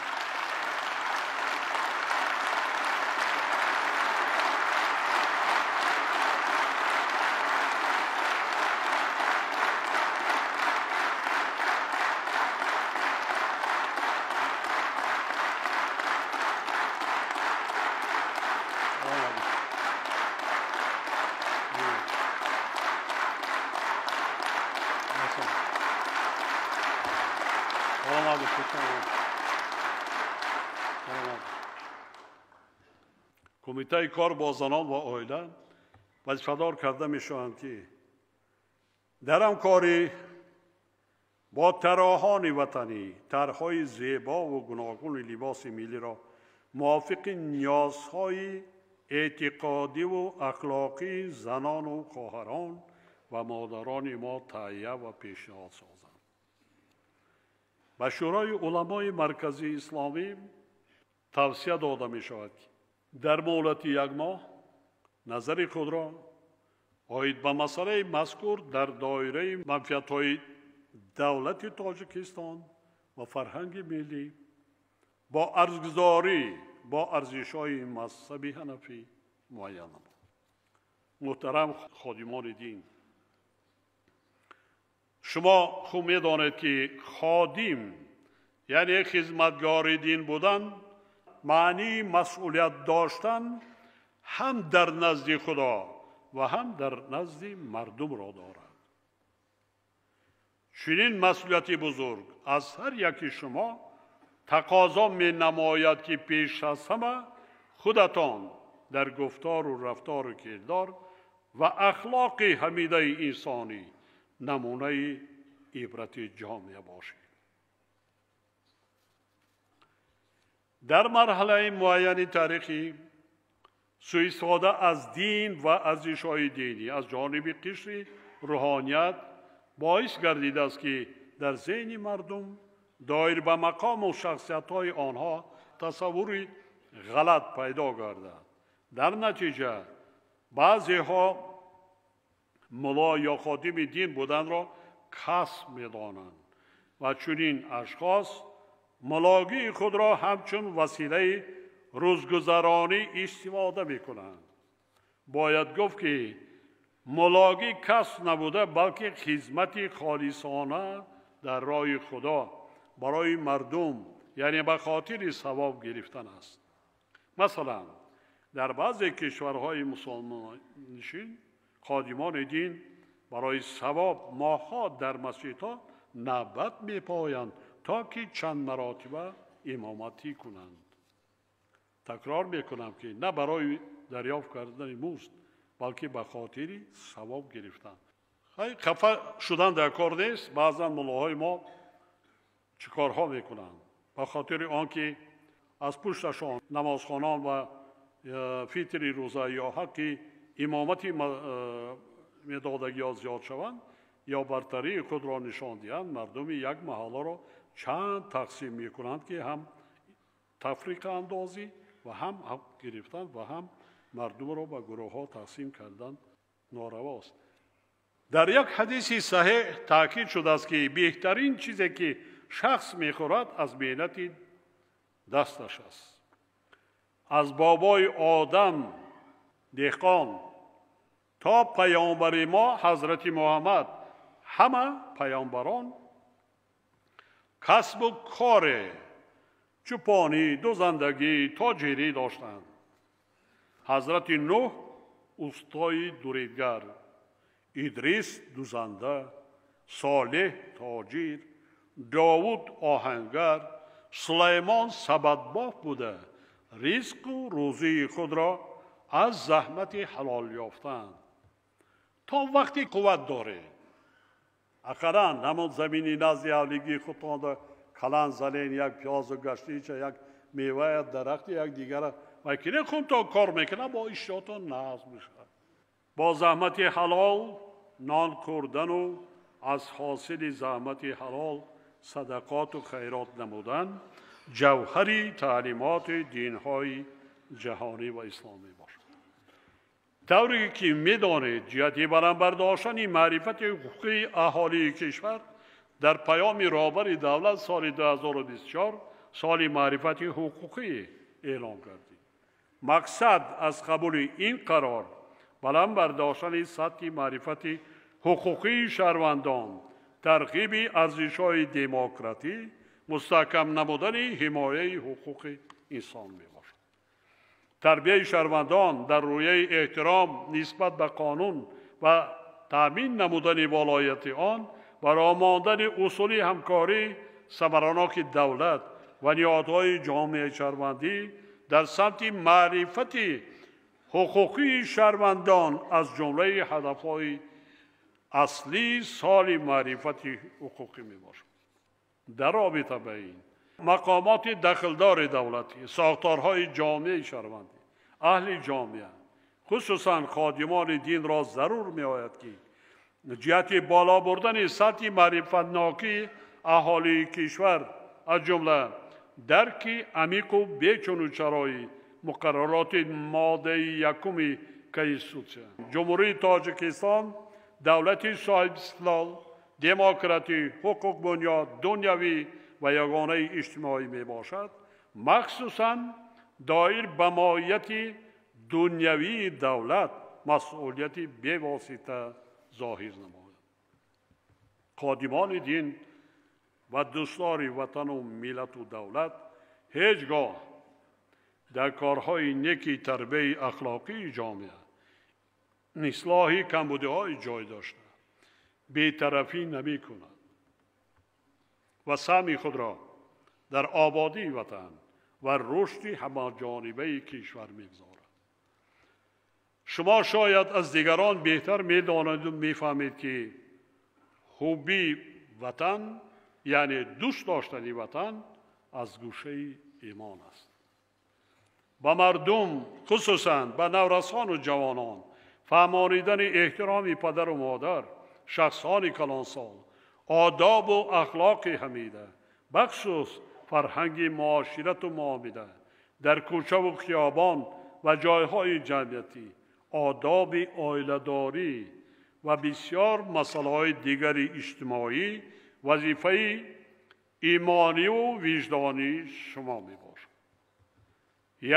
کمیته کار با زنان و عائله وظیفه‌دار کرده میشوند که در همکاری با طراحان وطنی طرح‌های زیبا و گوناگون لباس ملی را موافق نیازهای اعتقادی و اخلاقی زنان و خواهران و مادران ما تهیه و پیشنهاد سازند. به شورای علمای مرکزی اسلامی توصیه داده می شود در مهلت یک ماه نظر خود را عاید به مسئله مذکور در دایره منفعت‌های دولت تاجیکستان و فرهنگ ملی با ارزگذاری با ارزش‌های مذهبی حنفی معین نمود. محترم خادمان دین، شما خوب می‌دانید که خادم یعنی خدمتگار دین بودن معنی مسئولیت داشتن هم در نزد خدا و هم در نزد مردم را دارد. چنین مسئولیت بزرگ از هر یکی شما تقاضا می نماید که پیش از همه خودتان در گفتار و رفتار و کردار و اخلاق حمیده انسانی نمونه عبرت جامعه باشید. در مرحله معین تاریخی سوء استفاده از دین و ارزش‌های دینی از جانب قشر روحانیت باعث گردیده است که در ذهن مردم دایر به مقام و شخصیت‌های آنها تصور غلط پیدا گردد. در نتیجه بعضی‌ها ملا یا خادم دین بودن را کسب می‌دانند و چنین اشخاص ملاگی خود را همچون وسیله روزگذرانی استفاده می‌کنند. باید گفت که ملاگی کسب نبوده بلکه خدمت خالصانه дар роҳи Худо барои мардум, яъне ба хотири савоб гирифтан аст. Масалан, дар баъзе кишварҳои мусулмоннишин ходимони дин барои савоб моҳҳо дар масҷидҳо навбат мепоянд, то ки чанд маротиба имоматӣ кунанд. Такрор мекунам, ки на барои дарёфт кардани музд, балки ба хотири савоб гирифтан. Хафа шудан дар кор нест. Баъзан муллоҳои мо чӣ корҳо мекунанд? Ба хотири он ки аз пушташон намозхонон ва фитри рӯза ё ҳаққи имомати медодагиҳо зиёд шаванд ё бартарии худро нишон диҳанд, мардуми як маҳалларо чанд тақсим мекунанд, ки ҳам тафриқа андозӣ ва ҳам ҳақ гирифтан ва ҳам мардумро ба гурӯҳҳо тақсим кардан норавост. Дар як ҳадиси саҳеҳ таъкид шудааст, ки беҳтарин чизе ки шахс мехӯрад аз меҳнати дасташ аст. Аз бобои Одам деҳқон то паёмбари мо ҳазрати Муҳаммад, ҳама паёмбарон касбу коре, чӯпонӣ, дузандагӣ, тоҷирӣ доштанд. Ҳазрати Нӯҳ устои дуридгар, Идрис дузанда, Солеҳ тоҷир, Довуд оҳангар, Сулаймон сабадбоф буда, ризқу рӯзии худро аз заҳмати ҳалол ёфтанд. То вақти қувват доред, ақаллан ҳамон замини назди ҳавлигии худтонда калан зален, як пиёзу гаштича, як мева, дарахти як дигара ва кине худтон кор мекунад, бо иштиҳотон назм мешавад. Бо заҳмати ҳалол нон хӯрдану аз ҳосили заҳмати ҳалол садақоту хайрот намудан ҷавҳари таълимоти динҳои ҷаҳонӣ ва исломӣ бошад. Тавре ки медонед, ҷиҳати баланд бардоштани маърифати ҳуқуқии аҳолии кишвар дар паёми роҳбари давлат соли 2024 соли маърифати ҳуқуқӣ эълон гардид. Мақсад аз қабули ин қарор баланд бардоштани сатҳи маърифати ҳуқуқии шаҳрвандон, тарғиби арзишҳои демократӣ, мустаҳкам намудани ҳимояи ҳуқуқи инсон мебошад. Тарбияи шаҳрвандон дар рӯяи эҳтиром нисбат ба қонун ва таъмин намудани волояти он ва роҳ мондани усули ҳамкорӣ самараноки давлат ва ниҳодҳои ҷомеаи шаҳрвандӣ дар самти маърифати ҳуқуқии шаҳрвандон аз ҷумлаи ҳадафҳои аслии соли маърифати ҳуқуқӣ мебошад. Дар робита ба ин мақомоти дахлдори давлатӣ, сохторҳои ҷомеаи шаҳрвандӣ, аҳли ҷомеа, хусусан ходимони динро зарур меояд, ки ҷиҳати боло бурдани сатҳи маърифатнокии аҳолии кишвар, аз ҷумла дарки амиқу бечуну чарои муқаррароти моддаи якуми Конститутсия Ҷумҳурии Тоҷикистон, давлати соҳибистиқлол, демократӣ, ҳуқуқбунёд, дунявӣ ва ягонаи иҷтимоӣ мебошад, махсусан доир ба моҳияти дунявии давлат масъулияти бевосита зоҳир намояд. Ходимони дин ва дӯстдори ватану миллату давлат ҳеҷ гоҳ дар корҳои неки тарбияи ахлоқии ҷомеа, ислоҳи камбудиҳои ҷой дошта бетарафӣ намекунад ва саҳми худро дар ободии ватан ва рушди ҳамаҷонибаи кишвар мегузорад. Шумо шояд аз дигарон беҳтар медонед мефаҳмед, ки ҳубби ватан, яъне дӯст доштани ватан, аз гӯшаи имон аст. Ба мардум, хусусан ба наврасону ҷавонон, фаҳмонидани эҳтироми падару модар, шахсони калонсол, одобу ахлоқи ҳамида, бахусус фарҳанги муоширату муомила дар кӯчаву хиёбон ва ҷойҳои ҷамъиятӣ, одоби оиладорӣ ва бисёр масъалаҳои дигари иҷтимоӣ вазифаи имониву виҷдонии шумо мебошад.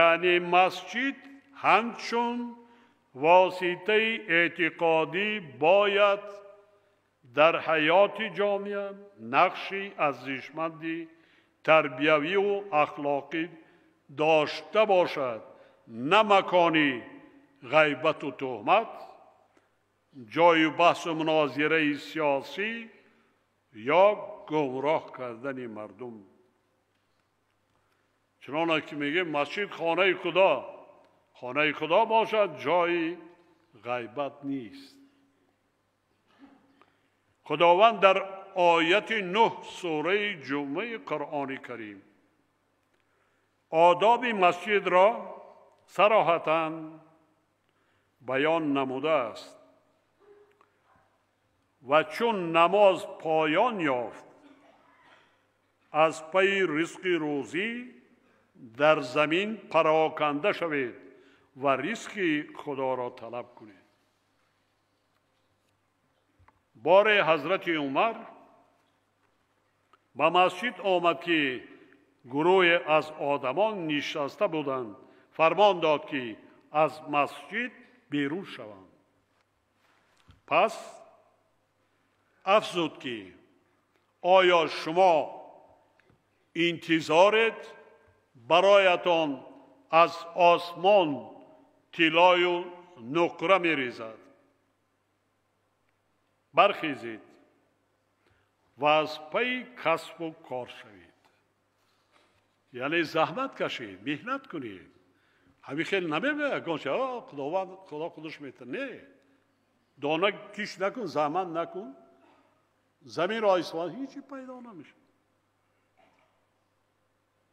Яъне масҷид ҳамчун воситаи эътиқодӣ бояд дар ҳаёти ҷомеа нақши арзишманди тарбиявию ахлоқӣ дошта бошад, на макони ғайбату туҳмат, ҷойи баҳсу мунозираи сиёсӣ ё гумроҳ кардани мардум. Чуноне ки мегӯем, масҷид хонаи Худо, хонаи Худо бошад, ҷойи ғайбат нест. Худованд дар ояти 9 сураи ҷумъаи Қуръони Карим одоби масҷидро сароҳатан баён намудааст ва чун намоз поён ёфт, аз пайи ризқи рӯзӣ дар замин пароканда шавед ва ризқи Худоро талаб кунед. Боре ҳазрати Умар ба масҷид омад ки гурӯҳе аз одамон нишаста буданд. Фармон дод ки аз масҷид берун шаванд. Пас афзуд ки оё шумо интизоред бароятон аз осмон тиллою нуқра мерезад? Бархезед ва аз пайи касбу кор шавед. Яъне заҳмат кашед, меҳнат кунед. Ҳамин хел намебояд гонча Худованд Худо худаш метавонад. Не, дона киш накун, заҳмат накун, заминро истифода, ҳеҷи пайдо намешавад.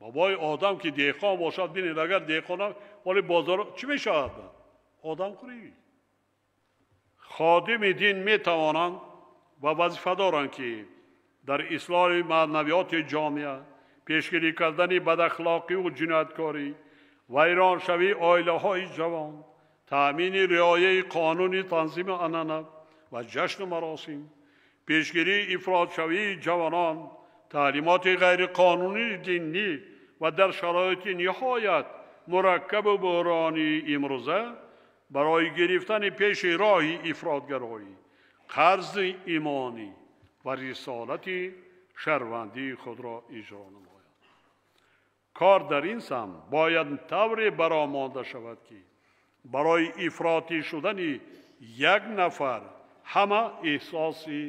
Бобои одам ки деҳқон бошад, бинед, агар деҳқон ҳоли бозор чӣ мешавад? Одамхӯрӣ. Ходими дин метавонанд ва вазифа доранд ки дар ислоҳи маънавиёти ҷомеа, пешгирӣ кардани бадахлоқиву ҷинояткорӣ, вайроншавии оилаҳои ҷавон, таъмини риояи қонуни танзими анъана ва ҷашну маросим, пешгирии ифротшавии ҷавонон, таълимоти ғайриқонунии динӣ ва дар шароити ниҳоят мураккабу буҳронии имрӯза барои гирифтани пеши роҳи ифротгароӣ, қарзи имонӣ ва рисолати шаҳрвандии худро иҷро намояд. Кор дар ин самт бояд тавре баромонда шавад ки барои ифротӣ шудани як нафар ҳама эҳсоси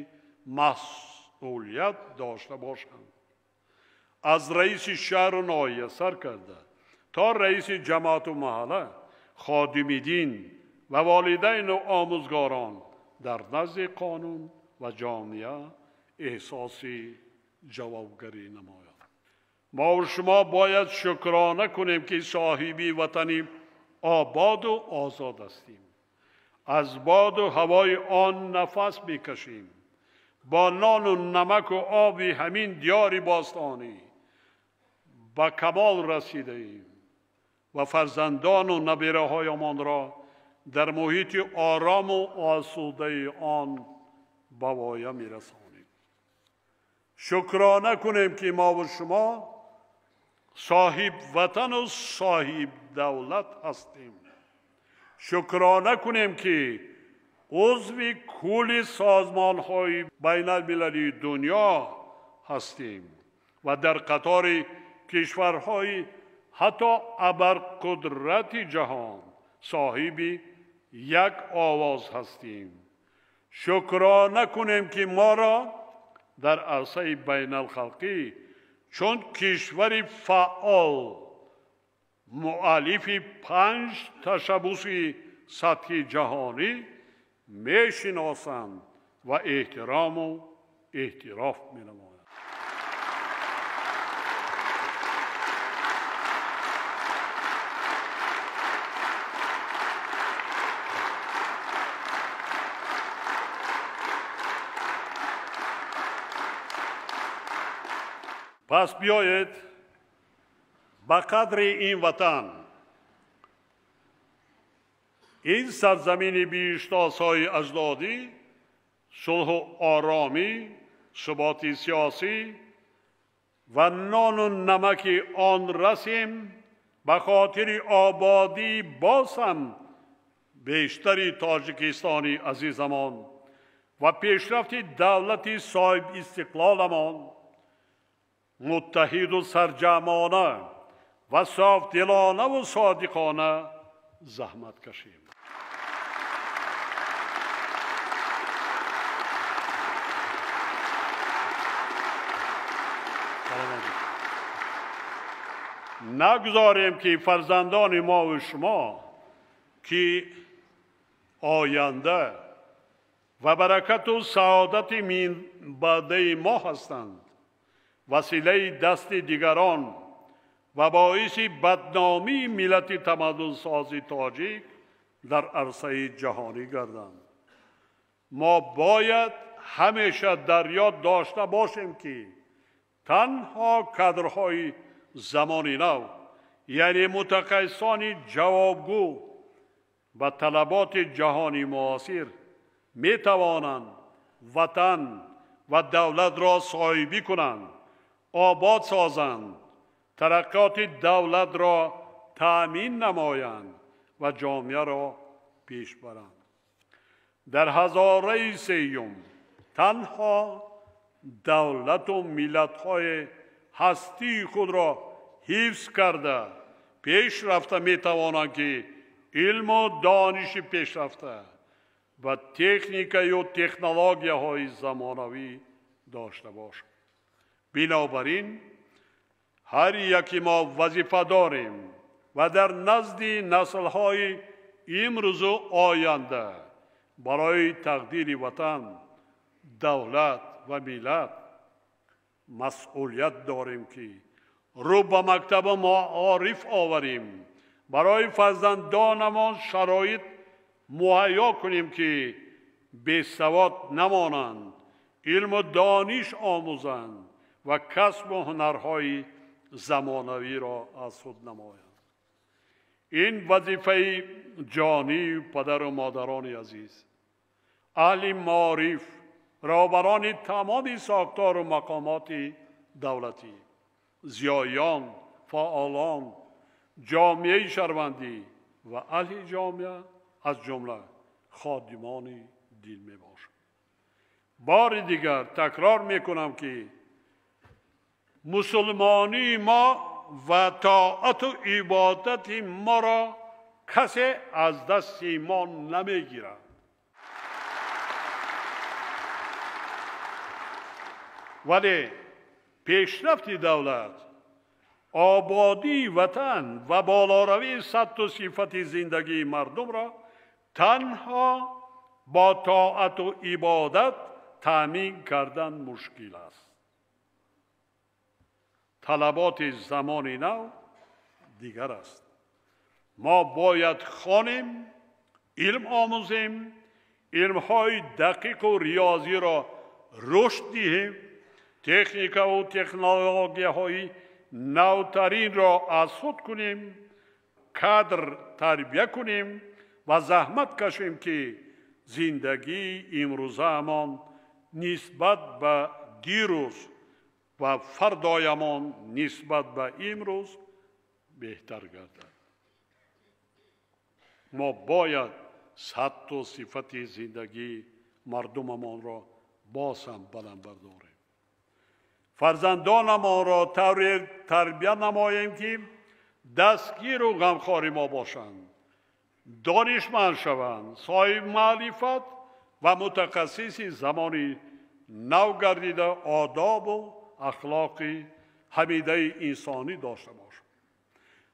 масъулият дошта бошанд. Аз раиси шаҳру ноҳия сар карда то раиси ҷамоату маҳалла, ходими дин ва волидайну омӯзгорон дар назди қонун ва ҷомеа эҳсоси ҷавобгарӣ намоянд. Мо шумо бояд шукрона кунем ки соҳиби ватани ободу озод ҳастем. Аз боду ҳавои он нафас мекашем. Бо нону намаку оби ҳамин диёри бостонӣ ба камол расидаем ва фарзандону набираҳоямонро дар муҳити орому осудаи он ба воя мерасонем. Шукрона кунем ки мову шумо соҳиб ватану соҳиб давлат ҳастем. Шукрона кунем ки узви кулли созмонҳои байналмилалии дунё ҳастем ва дар қатори кишварҳои ҳатто абарқудрати ҷаҳон соҳиби як овоз ҳастем. Шукрона кунем ки моро дар арсаи байналхалқӣ чун кишвари фаъол, муаллифи 5 ташаббуси сатҳи ҷаҳонӣ мешиносанд ва эҳтирому эътироф менамоянд. Пас биёед ба қадри ин ватан, ин сарзамини биҳиштосои аҷдодӣ, сулҳу оромӣ, суботи сиёсӣ ва нону намаки он расем, ба хотири ободии боз ҳам бештари Тоҷикистони азизамон و پیشرفت دولت صاحب استقلالمان متحد و سرجمانه و صاف دلانه و صادقانه زحمت کشیم. نگذاریم که فرزندان ما و شما که آینده و برکت و سعادت من بعده ما هستند وسیله دست دیگران و باعث بدنامی ملت تمدن ساز تاجیک در عرصه جهانی گردند. ما باید همیشه در یاد داشته باشیم که تنها کادرهای زمان نو، یعنی متخصصان جوابگو و طلبات جهانی معاصر، می توانند وطن و دولت را صاحبی کنند، آباد سازند، ترقیات دولت را تأمین نمایند و جامعه را پیش برند. در هزاره سیوم تنها دولت و ملت‌های هستی خود را حفظ کرده پیش رفته می توانند که علم و دانش پیشرفته و تکنیک و تکنولوژی های زمانوی داشته باشند. بنابراین هر یکی ما وظیفه داریم و در نزد نسل‌های امروز و آینده برای تقدیر وطن، دولت و ملت مسئولیت داریم که رو به مکتب معارف آوریم، برای فرزندانمان شرایط مهیا کنیم که بی سواد نمانند، علم و دانش آموزند و کسب و هنرهای زمانوی را از خود نمایند. این وظیفه جانی پدر و مادران عزیز، اهل معارف، رهبران تمام ساختار و مقامات دولتی، زیایان، فعالان، جامعه شهروندی و اهل جامعه از جمله خادمان دین می باشد. بار دیگر تکرار می کنم که مسلمانی ما و طاعت و عبادت ما را کسی از دست ما نمی گیرد. ولی پیشرفت دولت، آبادی وطن و بالاروی سطح و صفت زندگی مردم را تنها با طاعت و عبادت تأمین کردن مشکل است. طلبات زمان نو دیگر است. ما باید خوانیم، علم آموزیم، علمهای دقیق و ریاضی را رشد دهیم، تکنیک و تکنولوژی های نوترین را از خود کنیم، کادر تربیه کنیم و زحمت کشیم که زندگی امروزه‌مان نسبت به دیروز و فردایمان نسبت به امروز بهتر گردد. ما باید سطح و صفت زندگی مردممان را باز هم بلند برداریم. فرزندانمان را طوری تربیت نماییم که دستگیر و غمخوار ما باشند، دانشمند شوند، صاحب معرفت و متخصص زمانی نو گردیده، آداب و اخلاق حمیده انسانی داشته باشند.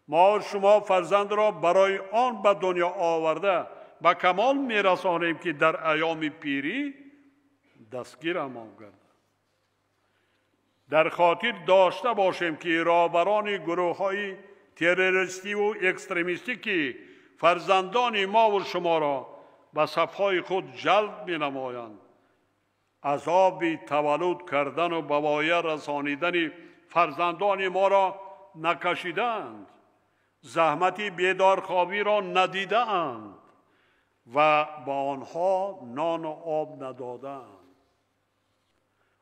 ما شما فرزند را برای آن به دنیا آورده به کمال میرسانیم که در ایام پیری دستگیرمان گردد. در خاطر داشته باشیم که رهبران گروه های تروریستی و اکستریمیستی که فرزندان ما و شما را به صفهای خود جلب می نمایند، عذاب تولد کردن و به وایه رسانیدن فرزندان ما را نکشیدند، زحمت بیدارخوابی را ندیدند و با آنها نان و آب ندادند.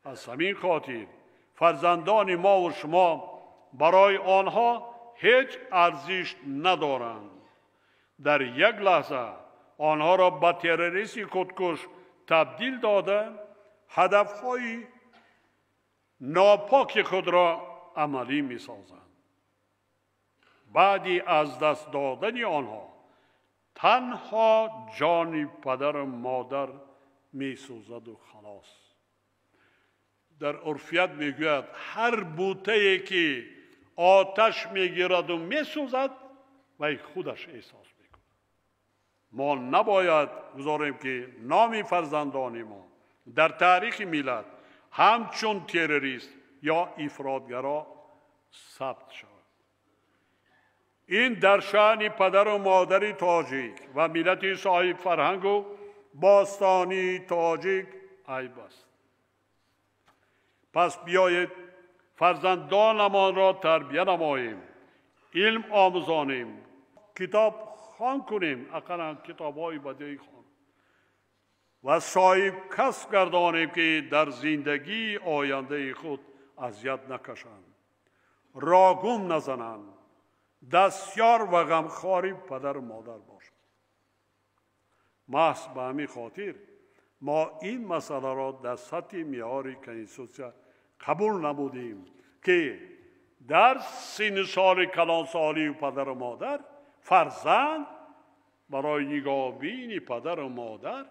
از همین خاطر فرزندان ما و شما برای آنها هیچ ارزش ندارند. در یک لحظه آنها را به تروریست خودکش табдил дода, ҳадафҳои нопоки худро амалӣ месозанд. Баъди аз даст додани онҳо танҳо ҷони падару модар месӯзаду халос. Дар урфият мегӯяд, ҳар бутае ки оташ мегираду месӯзад, вай худаш эҳсос мекунад. Мо набояд гузорем, ки номи фарзандони мо дар таърихи миллат ҳамчун террорист ё ифротгаро сабт шавад. Ин дар шаъни падару модари тоҷик ва миллати соҳибфарҳангу бостонии тоҷик айб аст. Пас биёед фарзандонамонро тарбия намоем, илм омӯзонем, китоб хон кунем, ақаллан китобҳои бадеӣ хон ва соҳиб касб гардонем, ки дар зиндагии ояндаи худ азият накашанд, рогум назананд, дастёр ва ғамхори падару модар бошанд. Маҳз ба ҳамин хотир мо ин масъаларо дар сатҳи меъёри конститутсия қабул намудем, ки дар синну соли калонсолии падару модар фарзанд барои нигоҳбини падару модар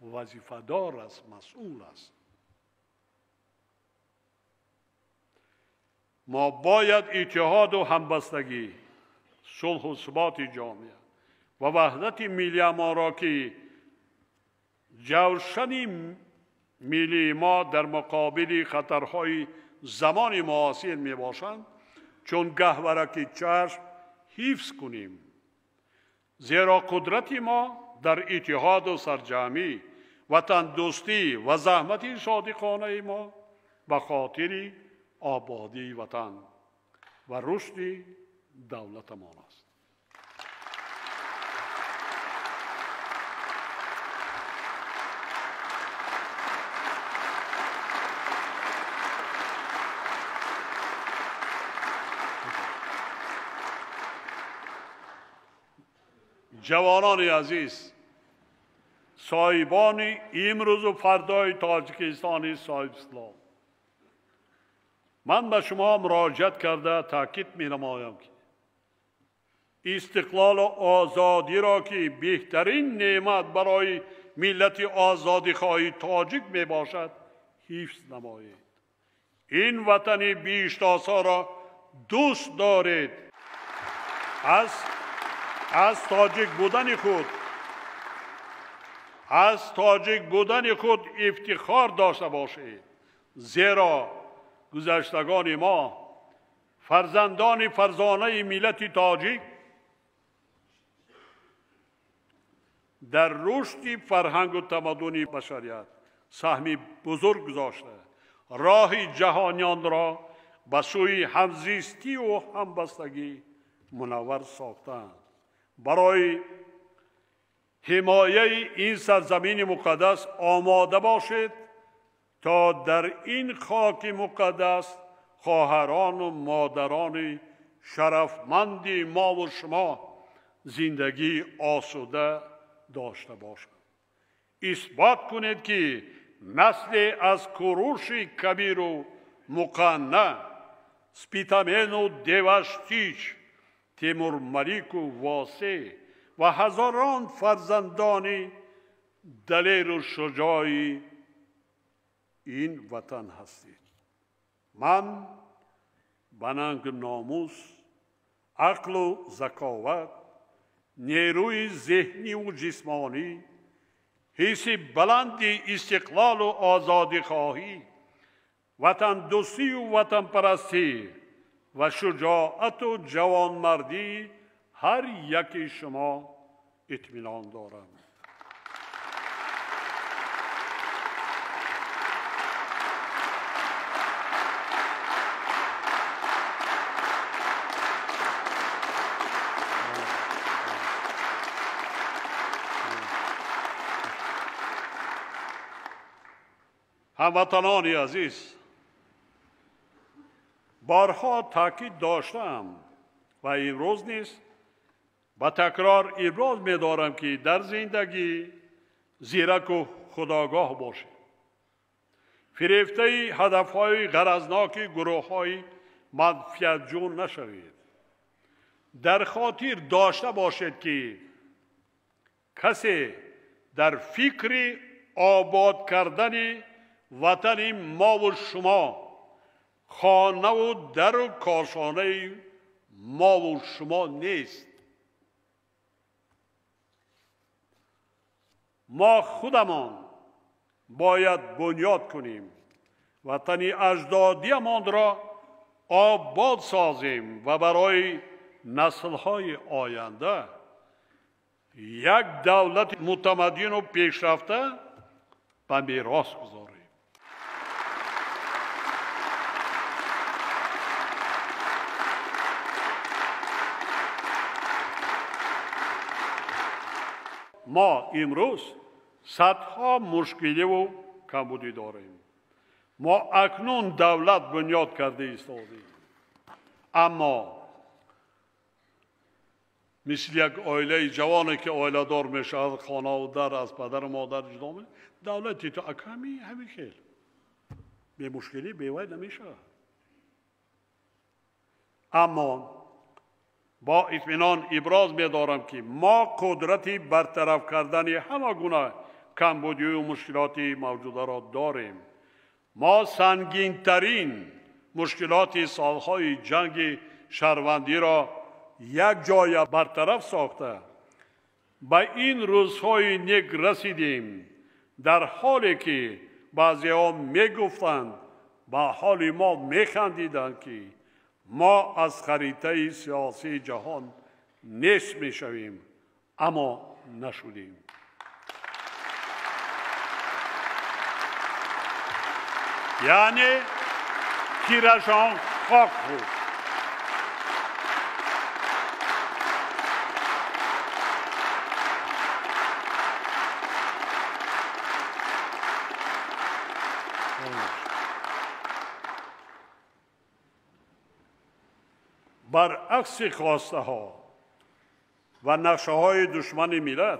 вазифадор аст, масъул аст. Мо бояд иттиҳоду ҳамбастагӣ, сулҳу суботи ҷомеа ва ваҳдати миллиамонро, ки ҷавшани миллии мо дар муқобили хатарҳои замони муосир мебошанд, чун гаҳвораки чашм ҳифз кунем. Зеро қудрати мо дар иттиҳоду сарҷамъӣ, ватандӯстӣ ва заҳмати содиқонаи мо ба хотири ободии ватан ва рушди давлатамон аст. Ҷавонони азиз, соҳибони имрӯзу фардои Тоҷикистони соҳибистиқлол, ман ба шумо муроҷиат карда таъкид менамоям, ки истиқлолу озодиро, ки беҳтарин неъмат барои миллати озодихоҳи тоҷик мебошад, ҳифз намоед. Ин ватани биҳиштосоро дӯст доред. Аз тоҷик будани худ, аз тоҷик будани худ ифтихор дошта бошед, зеро гузаштагони мо, фарзандони фарзонаи миллати тоҷик, дар рушди фарҳангу тамаддуни башарият саҳми бузург гузошта, роҳи ҷаҳониёнро ба сӯи ҳамзистию ҳамбастагӣ мунаввар сохтанд. Барои ҳимояи ин сарзамини муқаддас омода бошед, то дар ин хоки муқаддас хоҳарону модарони шарафманди мову шумо зиндагии осуда дошта бошанд. Исбот кунед, ки насле аз Куруши Кабиру Муқанна, Спитамену Деваштич, Темурмалику Восе ва ҳазорон фарзандони далеру шуҷои ин ватан ҳастед. Ман ба нангу номус, ақлу заковат, нерӯи зеҳниву ҷисмонӣ, ҳисси баланди истиқлолу озодихоҳӣ, ватандӯстию ватанпарастӣ ва шуҷоату ҷавонмардии ҳар яки шумо итминон дорам. Ҳамватанони азиз, борҳо таъкид доштаам ва имрӯз низ ба такрор иброз медорам, ки дар зиндагӣ зираку خودآگاه باشید. فریفته هدف‌های غرضناک گروه‌های منفیت‌جو نشوید. در خاطر داشته باشید که کسی در فکر آباد کردن وطن ما و شما، خانه و در و کاشانه ما و شما نیست. ما خودمان باید بنیاد کنیم، وطن اجدادیمان را آباد سازیم و برای نسل‌های آینده یک دولت متمدن و پیشرفته به میراث گذاریم. ما امروز صدها مشکلی و کمبودی داریم. ما اکنون دولت بنیاد کرده ایستادیم، اما مثل یک عائله جوانی که عائله دار میشود، خانه و در از پدر و مادر جدا می، دولتی تو اکمی همین خیل به مشکلی بیوای نمیشه. اما با اطمینان ابراز می‌دارم که ما قدرت برطرف کردن همه گونه کمبودی و مشکلات موجوده را داریم. ما سنگین‌ترین مشکلات سالهای جنگ شهروندی را یک جای برطرف ساخته به این روزهای نیک رسیدیم، در حالی که بعضی‌ها می‌گفتند، به حال ما می‌خندیدند که ما از خریطه سیاسی جهان نیست می‌شویم، اما نشدیم. یعنی تیرشان خاک خورد. برعکس خواسته ها و نقشه های دشمن ملت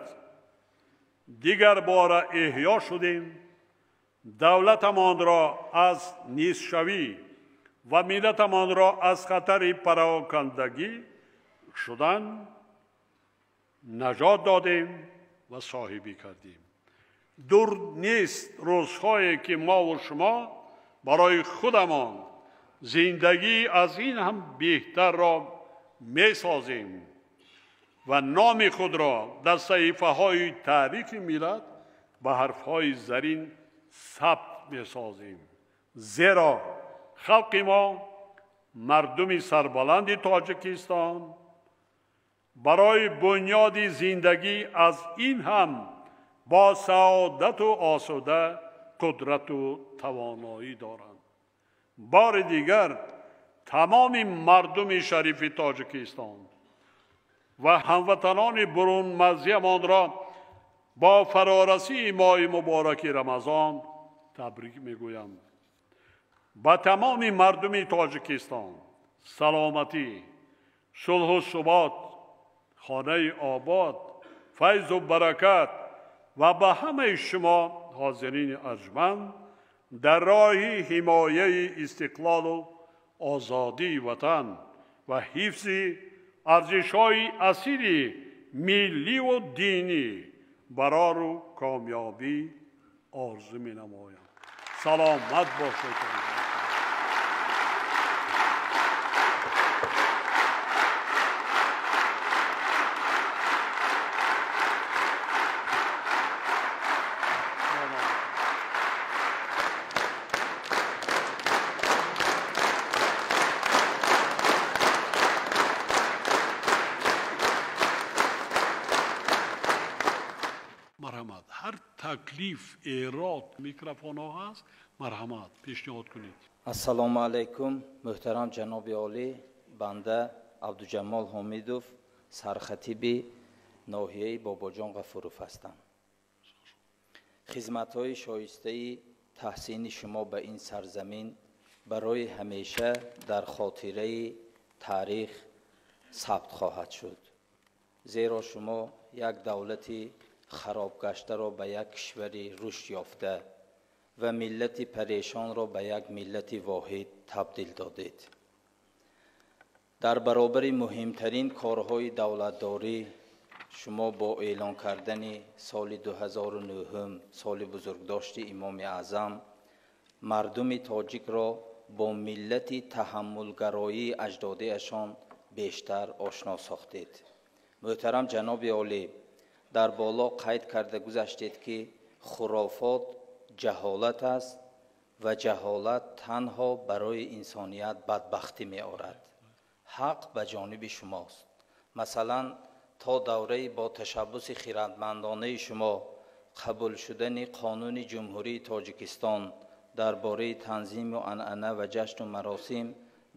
دیگر بار احیا شدیم. دولتمان را از نیست شوی و ملتمان را از خطر پراکندگی شدن نجات دادیم و صاحبی کردیم. دور نیست روزهایی که ما و شما برای خودمان زندگی از این هم بهتر را می سازیم و نام خود را در صحیفه های تاریخ ملت به حرف های زرین ثبت می سازیم. زیرا خلق ما، مردم سربلند تاجیکستان، برای بنیاد زندگی از این هم با سعادت و آسوده قدرت و توانایی دارند. بار دیگر تمام مردم شریف تاجیکستان و هموطنان برون مرزیمان را با فرارسی ماه مبارک رمضان تبریک میگویم. با تمام مردم تاجیکستان سلامتی، صلح و ثبات، خانه آباد، فیض و برکت و به همه شما حاضرین ارجمند در راه حمایه استقلال و آزادی وطن و حفظ ارزش‌های اصیل ملی و دینی برار و کامیابی آرزو می‌نمایم. سلامت باشید. تکلیف ایراد میکروفون ها هست، مرحمت پیشنهاد کنید. السلام علیکم محترم جناب عالی، بنده عبدالجمال حمیدوف سرخطیب ناحیه باباجان غفوروف هستم. خدمت‌های شایسته تحسین شما به این سرزمین برای همیشه در خاطره تاریخ ثبت خواهد شد، زیرا شما یک دولت харобгаштаро ба як кишвари рушдёфта ва миллати парешонро ба як миллати воҳид табдил додед. Дар баробари муҳимтарин корҳои давлатдорӣ шумо бо эълон кардани соли 2009, соли бузургдошти Имоми Аъзам, мардуми тоҷикро бо миллати таҳаммулгароии аҷдодиашон бештар ошно сохтед. Муҳтарам ҷаноби олӣ, дар боло қайд карда гузаштед, ки хурофот ҷаҳолат аст ва ҷаҳолат танҳо барои инсоният бадбахтӣ меорад. Ҳақ ба ҷониби шумост. Масалан, то давраи бо ташаббуси хиратмандонаи шумо қабул шудани қонуни Ҷумҳурии Тоҷикистон дар бораи танзиму анъана ва ҷашну маросим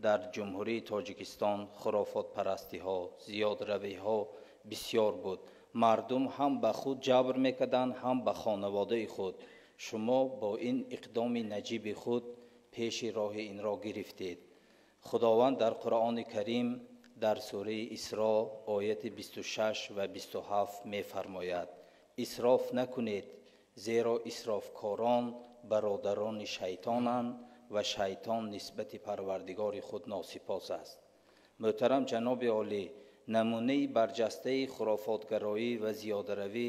дар Ҷумҳурии Тоҷикистон хурофотпарастиҳо, зиёдравиҳо бисёр буд. Мардум ҳам ба худ ҷабр мекарданд, ҳам ба хонаводаи худ. Шумо бо ин иқдоми наҷиби худ пеши роҳи инро гирифтед. Худованд дар Қуръони Карим дар сураи Исро ояти 26 ва 27 мефармояд: исроф накунед, зеро исрофкорон бародарони шайтонанд ва шайтон нисбати Парвардигори худ носипос аст. Муҳтарам ҷаноби олӣ, намунаи барҷастаи хурофотгароӣ ва зиёдаравӣ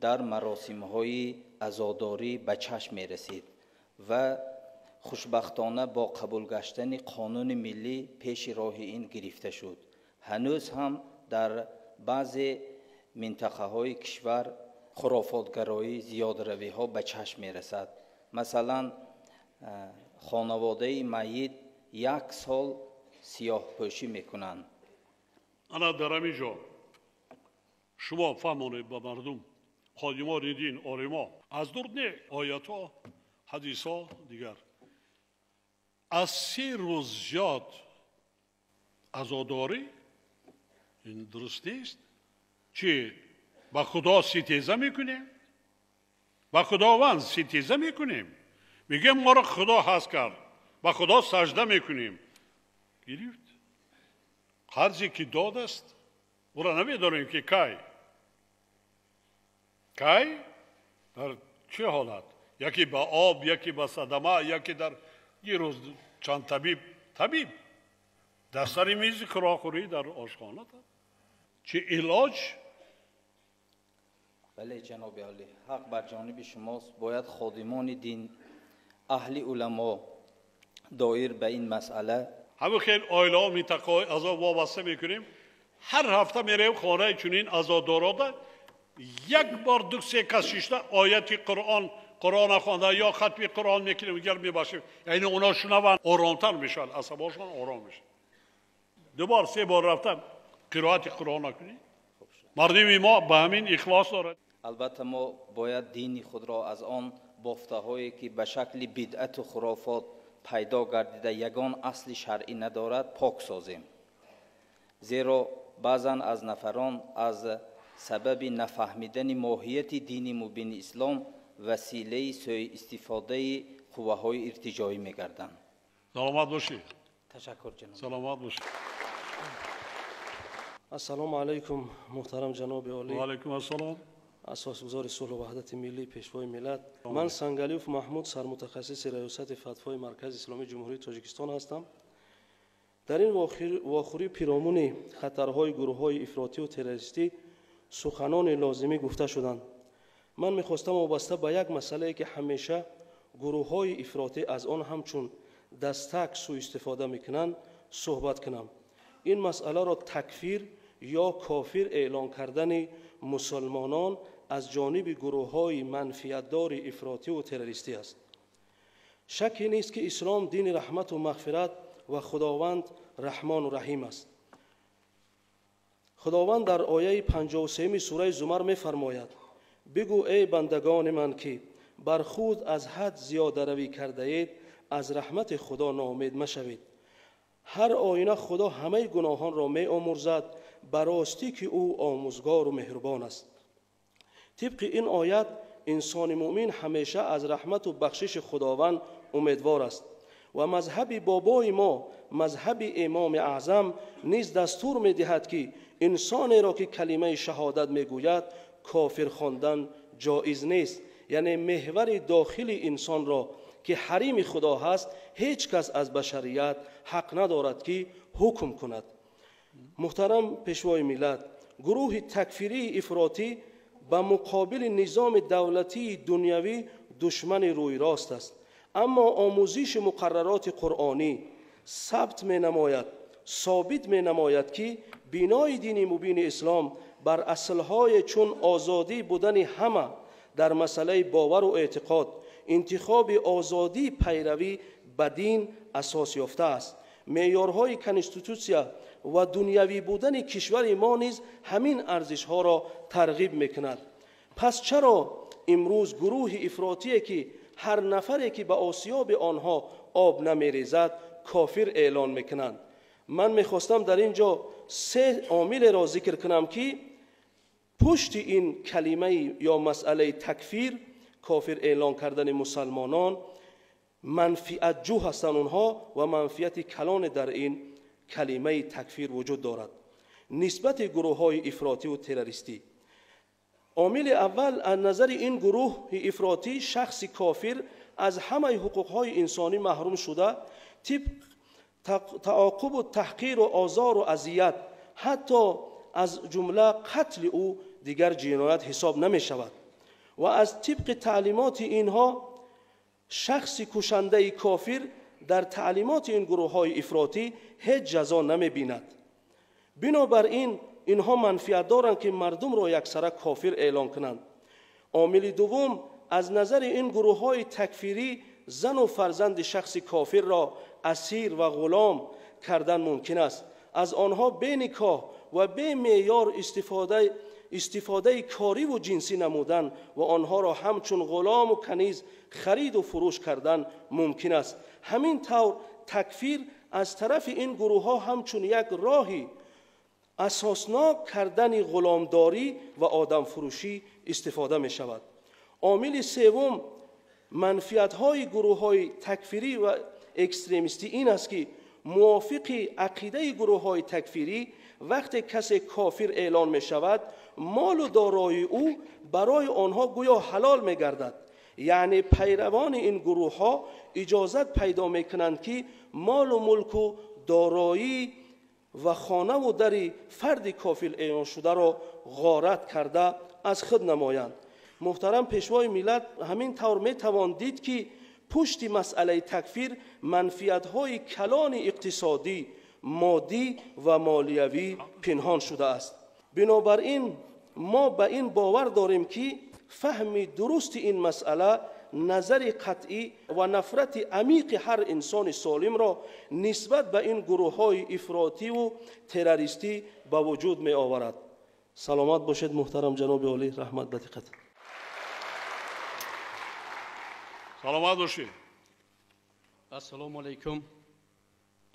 дар маросимҳои азодорӣ ба чашм мерасид ва хушбахтона бо қабул гаштани қонуни миллӣ пеши роҳи ин гирифта шуд. Ҳанӯз ҳам дар баъзе минтақаҳои кишвар хурофотгароӣ, зиёдаравиҳо ба чашм мерасад. Масалан, хонаводаи майит як сол сиёҳпӯшӣ мекунанд. Ана дар ҳамин ҷо шумо фаҳмонед ба мардум, ходимони дин, олимо, аз дур не, оятҳо, ҳадисҳо, дигар. Аз 3 рӯз зиёд азодорӣ ин дуруст нест. Чи ба Худо ситеза мекунем? Ба Худованд ситеза мекунем. Мегӯем моро Худо ҳаст кард, ба Худо сажда мекунем. Гирифт. Қарзе ки дод аст, ӯро намедонем ки кай. Кай? Дар чӣ ҳолат? Яке ба об, яке ба садама, яке дар дирӯз чанд табиб дар сари мизи хӯрокхӯрӣ дар ошхона. Чӣ илоҷ? Бале ҷаноби олӣ, ҳақ бар ҷониби шумост. Бояд ходимони дин, аҳли уламо доир ба ин масъала ҳамин хел оилаҳо, минтақаҳои азоб вобаста мекунем. Ҳар ҳафта меравем хонаи чунин азодорода, як бор ду се кас шишта ояти Қуръон, Қуръона хонда ё хатми Қуръон мекунем, дигар мебахшем. Яъне оно шунаванд, оромтар мешавад, асабошон ором мешавад. Ду бор, се бор рафта қироати Қуръон накунӣ. Мардуми мо ба ҳамин ихлос дорад. Албатта мо бояд дини худро аз он бофтаҳое ки ба шакли бидъату хурофот пайдо гардида ягон асли шаръӣ надорад пок созем. Зеро баъзан аз нафарон аз сабаби нафаҳмидани моҳияти дини мубини ислом василаи сӯистифодаи қувваҳои иртиҷоӣ мегарданд. Саломат бошед. Ташаккур ҷаноб. Саломат бошед. Ассалому алайкум муҳтарам ҷаноби олӣ. Ва алайкум ассалом. Асосгузори сулҳу ваҳдати миллӣ, пешвои миллат. Ман Сангалиев Маҳмуд, сармутахассиси раёсати фатвои Маркази исломии Ҷумҳурии Тоҷикистон ҳастам. Дар ин вохӯрӣ пиромуни хатарҳои гурӯҳҳои ифротию террористӣ суханони лозимӣ гуфта шуданд. Ман мехостам вобаста ба як масъалае, ки ҳамеша гурӯҳҳои ифротӣ аз он ҳамчун дастак сӯистифода мекунанд, суҳбат кунам. Ин масъаларо такфир ё кофир эълон кардани мусулмонон аз ҷониби гурӯҳҳои манфиатдори ифротиву террористӣ аст. Шакке нест, ки ислом дини раҳмату мағфират ва Худованд раҳмону раҳим аст. Худованд дар ояи 53 сураи Зумар мефармояд: бигӯ эй бандагони ман, ки бар худ аз ҳад зиёдаравӣ кардаед, аз раҳмати Худо ноумед машавед. Ҳар оина Худо ҳамаи гуноҳонро меомӯрзад, ба ростӣ ки ӯ омӯзгору меҳрубон аст. Тибқи ин оят инсони муъмин ҳамеша аз раҳмату бахшиши Худованд умедвор аст ва мазҳаби бобои мо, мазҳаби Имоми Аъзам низ дастур медиҳад, ки инсонеро, ки калимаи шаҳодат мегӯяд, кофир хондан ҷоиз нест. Яъне меҳвари дохили инсонро ки ҳарими Худо ҳаст, ҳеҷ кас аз башарият ҳақ надорад ки ҳукм кунад. Муҳтарам Пешвои миллат, гурӯҳи такфирии ифротӣ ба муқобили низоми давлатии дунявӣ душмани рӯйрост аст. Аммо омӯзиши муқаррароти қуръонӣ сабт менамояд, собит менамояд, ки бинои дини мубини ислом бар аслҳое чун озодӣ будани ҳама дар масъалаи бовару эътиқод, интихоби озодии пайравӣ ба дин асос ёфтааст. Меъёрҳои конститутсия ва дунявӣ будани кишвари мо низ ҳамин арзишҳоро тарғиб мекунад. Пас чаро имрӯз гурӯҳи ифротие ки ҳар нафаре ки ба осиёби онҳо об намерезад, кофир эълон мекунанд? Ман мехостам дар ин ҷо се омилеро зикр кунам, ки пушти ин калимаи ё масъалаи такфир, кофир эълон кардани мусалмонон, манфиатҷӯ ҳастанд онҳо ва манфиати калоне дар ин калимаи такфир вуҷуд дорад нисбати гурӯҳҳои ифротиву террористӣ. Омили аввал, аз назари ин гурӯҳи ифротӣ шахси кофир аз ҳамаи ҳуқуқҳои инсонӣ маҳрум шуда, тибқ таоқубу таҳқиру озору азият, ҳатто аз ҷумла қатли ӯ дигар ҷиноят ҳисоб намешавад. Ва аз тибқи таълимоти инҳо шахси кушандаи кофир дар таълимоти ин гурӯҳҳои ифротӣ ҳеҷ ҷазо намебинад. Бинобар ин инҳо манфиат доранд, ки мардумро яксара кофир эълон кунанд. Омили дуввум, аз назари ин гурӯҳҳои такфирӣ зану фарзанди шахси кофирро асир ва ғулом кардан мумкин аст. Аз онҳо беникоҳ ва бемеъёр истифодаи кориву ҷинсӣ намудан ва онҳоро ҳамчун ғулому каниз хариду фурӯш кардан мумкин аст. Ҳамин тавр такфир аз тарафи ин гурӯҳҳо ҳамчун як роҳи асоснок кардани ғуломдорӣ ва одамфурӯшӣ истифода мешавад. Омили севум, манфиатҳои гурӯҳҳои такфирӣ ва экстремистӣ ин аст, ки мувофиқи ақидаи гурӯҳҳои такфирӣ вақте касе кофир эълон мешавад, молу дорои ӯ барои онҳо гӯё ҳалол мегардад. Яъне пайравони ин гурӯҳҳо иҷозат пайдо мекунанд, ки молу мулку дороӣ ва хонаву дари фарди кофир эълоншударо ғорат карда аз худ намоянд. Муҳтарам Пешвои миллат, ҳамин тавр метавон дид, ки пушти масъалаи такфир манфиатҳои калони иқтисодӣ, моддӣ ва молиявӣ пинҳон шудааст. Бинобар ин мо ба ин бовар дорем, ки фаҳми дурусти ин масъала назари қатъӣ ва нафрати амиқи ҳар инсони солимро нисбат ба ин гурӯҳҳои ифротиву террористӣ ба вуҷуд меоварад. Саломат бошед, муҳтарам ҷаноби олӣ, раҳмат ба диққат. Саломат бошед. Ассалому алайкум,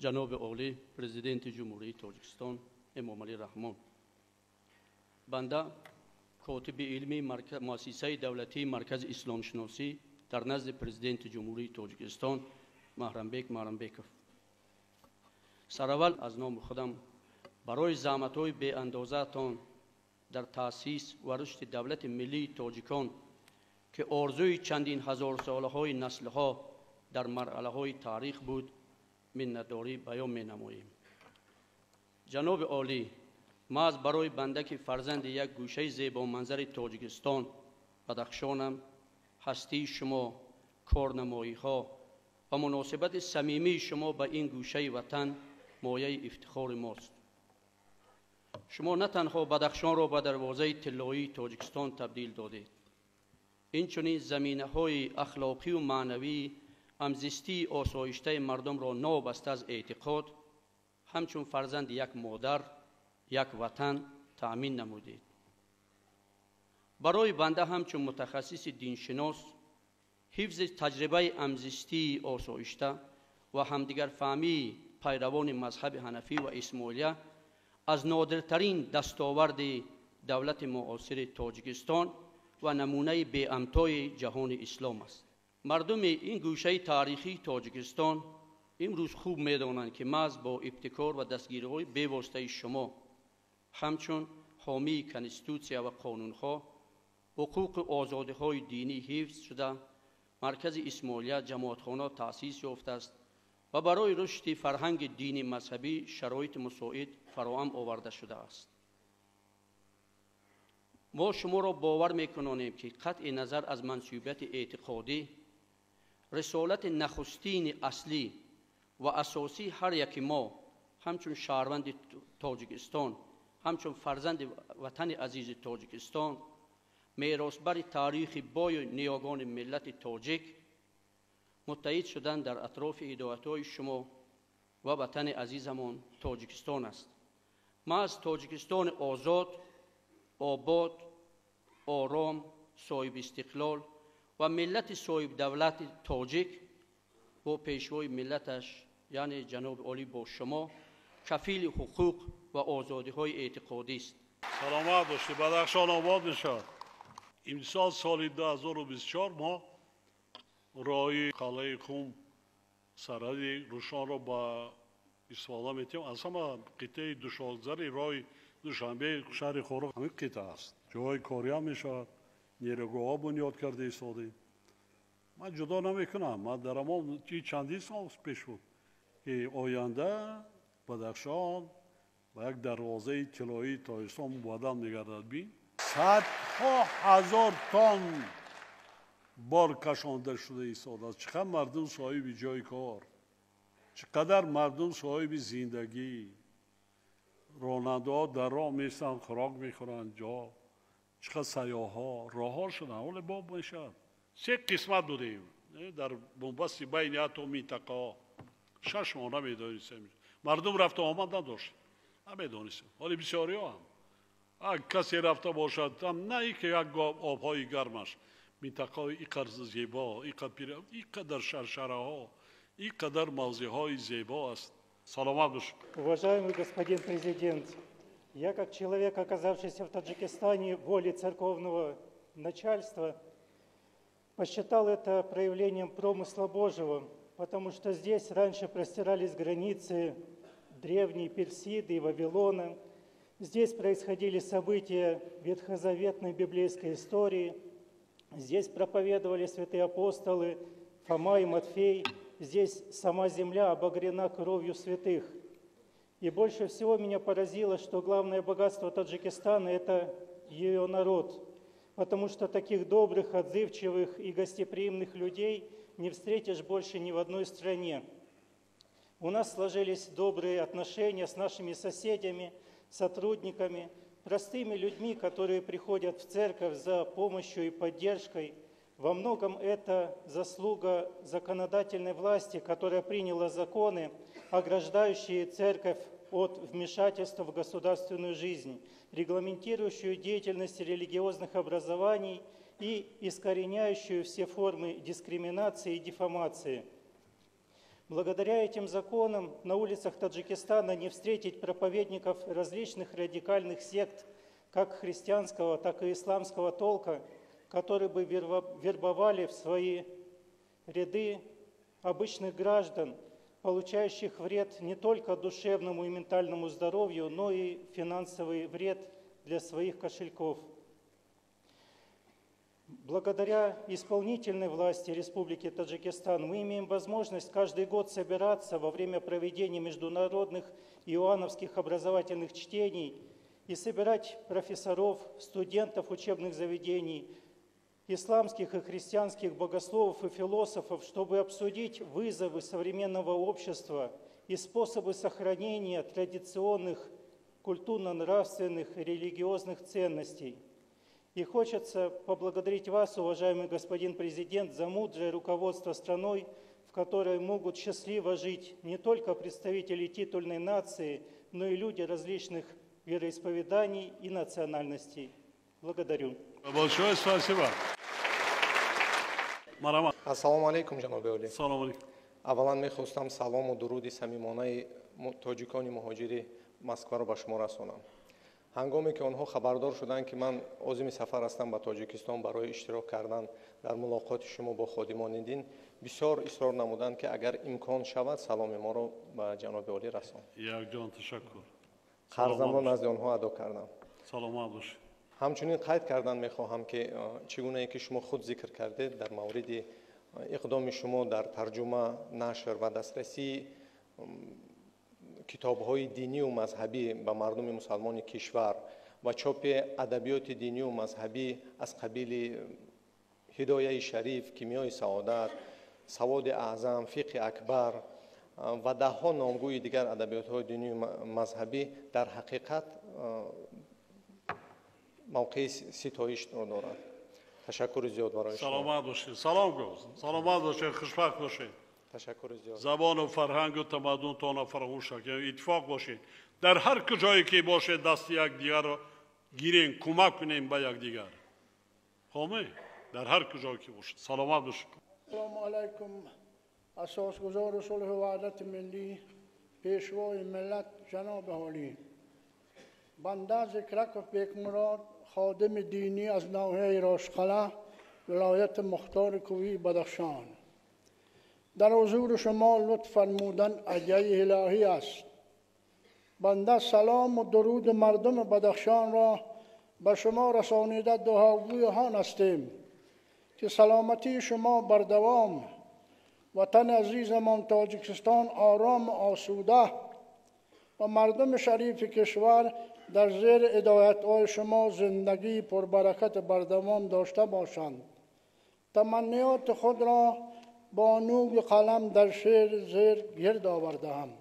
ҷаноби олӣ, Президенти Ҷумҳурии Тоҷикистон Эмомалӣ Раҳмон. Банда котиби илмии муассисаи давлатии Маркази исломшиносӣ дар назди Президенти Ҷумҳурии Тоҷикистон Маҳрамбек Маҳрамбеков. Сараввал аз номи худам барои заҳматҳои беандозаатон дар таъсис ва рушди давлати миллии тоҷикон, ки орзуи чандин ҳазорсолаҳои наслҳо дар марҳалаҳои таърих буд, миннатдорӣ баён менамоем. Ҷаноби олӣ, маҳз барои банда, ки фарзанди як гӯшаи зебоманзари Тоҷикистон Бадахшонам, ҳастии шумо, корнамоиҳо ва муносибати самимии шумо ба ин гӯшаи ватан мояи ифтихори мост. Шумо на танҳо Бадахшонро ба дарвозаи тиллоии Тоҷикистон табдил додед, инчунин заминаҳои ахлоқию маънавии ҳамзистии осоиштаи мардумро новобаста аз эътиқод ҳамчун фарзанди як модар, як ватан таъмин намудед. Барои банда ҳамчун мутахассиси диншинос ҳифзи таҷрибаи ҳамзистии осоишта ва ҳамдигарфаҳмии пайравони мазҳаби ҳанафӣ ва исмоилия аз нодиртарин дастоварди давлати муосири Тоҷикистон ва намунаи беамтои ҷаҳони ислом аст. Мардуми ин гӯшаи таърихии Тоҷикистон имрӯз хуб медонанд, ки маҳз бо ибтикор ва дастгириҳои бевоситаи шумо ҳамчун ҳомии конститутсия ва қонунҳо ҳуқуқу озодиҳои динӣ ҳифз шуда, маркази Исмоилия ҷамоатхона таъсис ёфтааст ва барои рушди фарҳанги дини мазҳабӣ шароити мусоид фароҳам оварда шудааст. Мо шуморо бовар мекунонем, ки қатъи назар аз мансубияти эътиқодӣ, рисолати нахустини аслӣ ва асосии ҳар яки мо ҳамчун шаҳрванди Тоҷикистон, ҳамчун фарзанди ватани азизи Тоҷикистон, меросбари таърихи бою ниёгони миллати тоҷик, муттаҳид шудан дар атрофи ҳидоятҳои шумо ва ватани азизамон Тоҷикистон аст. Маҳз Тоҷикистони озод, обод, ором, соҳибистиқлол ва миллати соҳибдавлати тоҷик бо пешвои миллаташ, яъне ҷаноби олӣ бо шумо, кафили ҳуқуқ ва озодиҳои эътиқодист. Саломат бошед, Бадахшон обод мешавад. Имсол соли 2024 мо роҳи қалъаи Хум, сарҳади Рӯшонро ба истифода метиҳем. Аз ҳама қитъаи душворгузари роҳи Душанбе шаҳри Хоруғ ҳамин қитъа аст. Ҷойҳои кориам мешавад, нерӯгоҳҳо бунёд карда истодем. Ман ҷудо намекунам, ман дар ҳамон чандин сол пеш буд, ки оянда Бадахшон ба як дарвозаи тиллоии Тоҷикистон мубаддал мегардад. Бин, садҳо ҳазор тонн бор кашонда шуда истодааст. Чӣ қадр мардум соҳиби ҷои кор, чӣ қадар мардум соҳиби зиндагӣ. Ронандаҳо дар роҳ местанд, хӯрок мехӯранд, ҷо чӣ қадр сайёҳҳо роҳҳо шуданд. Ҳоле боб мешавад. Се қисмат будем дар бунбасти байни ҳатто минтақаҳо. 6 моҳ намедонистем, мардум рафта омад надошт, намедонистем. Ҳоли бисёриҳо ҳам касе рафта бошад, на ин ки як обҳои гармаш, минтақаҳои ин қадр зебо, ин қадар шаршараҳо, ин қадар мавзеъҳои зебо аст. Саломат бошед. Уважаемый господин президент, я как человек, оказавшийся в Таджикистане волей церковного начальства, посчитал это проявлением промысла Божьего, потому что здесь раньше простирались границы древней Персиды и Вавилона. Здесь происходили события ветхозаветной библейской истории. Здесь проповедовали святые апостолы Фома и Матфей. Здесь сама земля обогрена кровью святых. И больше всего меня поразило, что главное богатство Таджикистана – это ее народ, потому что таких добрых, отзывчивых и гостеприимных людей не встретишь больше ни в одной стране. У нас сложились добрые отношения с нашими соседями, сотрудниками, простыми людьми, которые приходят в церковь за помощью и поддержкой. Во многом это заслуга законодательной власти, которая приняла законы, ограждающие церковь от вмешательства в государственную жизнь, регламентирующую деятельность религиозных образований и искореняющую все формы дискриминации и диффамации. Благодаря этим законам на улицах Таджикистана не встретить проповедников различных радикальных сект, как христианского, так и исламского толка, которые бы вербовали в свои ряды обычных граждан, получающих вред не только душевному и ментальному здоровью, но и финансовый вред для своих кошельков. Благодаря исполнительной власти Республики Таджикистан мы имеем возможность каждый год собираться во время проведения международных иоанновских образовательных чтений и собирать профессоров, студентов учебных заведений, исламских и христианских богословов и философов, чтобы обсудить вызовы современного общества и способы сохранения традиционных культурно-нравственных и религиозных ценностей. И хочется поблагодарить вас, уважаемый господин президент, за мудрое руководство страной, в которой могут счастливо жить не только представители титульной нации, но и люди различных вероисповеданий и национальностей. Благодарю. Большое спасибо. Марама. Ассалому алайкум, ҷаноби олӣ. Салом алейкум. Аввалан мехостам салому дуруди самимонаи тоҷикони муҳоҷири Москваро ба шумо расонам. Ҳангоме ки онҳо хабардор шуданд, ки ман озими сафар ҳастам ба Тоҷикистон барои иштирок кардан дар мулоқоти шумо бо ходимони дин, бисёр исрор намуданд, ки агар имкон шавад, саломи моро ба ҷаноби олӣ расон. Якҷон ташаккур. Қарзамро назди онҳо адо кардам. Саломат бошед. Ҳамчунин қайд кардан мехоҳам, ки чӣ гунае ки шумо худ зикр кардед дар мавриди иқдоми шумо дар тарҷума, нашр ва дастрасии китобҳои динию мазҳабӣ ба мардуми мусалмони кишвар ва чопи адабиёти динию мазҳабӣ аз қабили Ҳидояи шариф, Кимиёи саодат, Саводи аъзам, Фиқҳи акбар ва даҳҳо номгӯи дигар адабиётҳои динию мазҳабӣ дар ҳақиқат мавқеи ситоишро дорад. Ташаккури зиёд барои шумо. Саломат бошед. Салом гӯ. Саломат бошед, хушбахт бошед. Ташаккури зиёд. Забону фарҳангу тамаддунтонро фаромӯш накунед, иттифоқ бошед. Дар ҳар куҷое ки бошед, дасти якдигарро гирем, кӯмак кунем ба якдигар. Хоме? Дар ҳар куҷое ки бошед. Саломат бошед. Ассалому алайкум. Асосгузори сулҳу ваҳдати миллӣ, пешвои миллат, ҷаноби олӣ. Банда Зикраков Бекмурод, ходими динӣ аз ноҳияи Рошқала, вилояти мухтори кӯҳии Бадахшон. Дар ҳузури шумо лутф фармудан ҳадияи илоҳӣ аст. Банда салому дуруди мардуми Бадахшонро ба шумо расонида дуогӯи он ҳастем, ки саломатии шумо бардавом, ватани азизамон Тоҷикистон орому осуда ва мардуми шарифи кишвар дар зери ҳидоятҳои шумо зиндагии пурбаракати бардавом дошта бошанд. Таманниёти худро бо нӯги қалам дар шеъри зер гирд овардаам.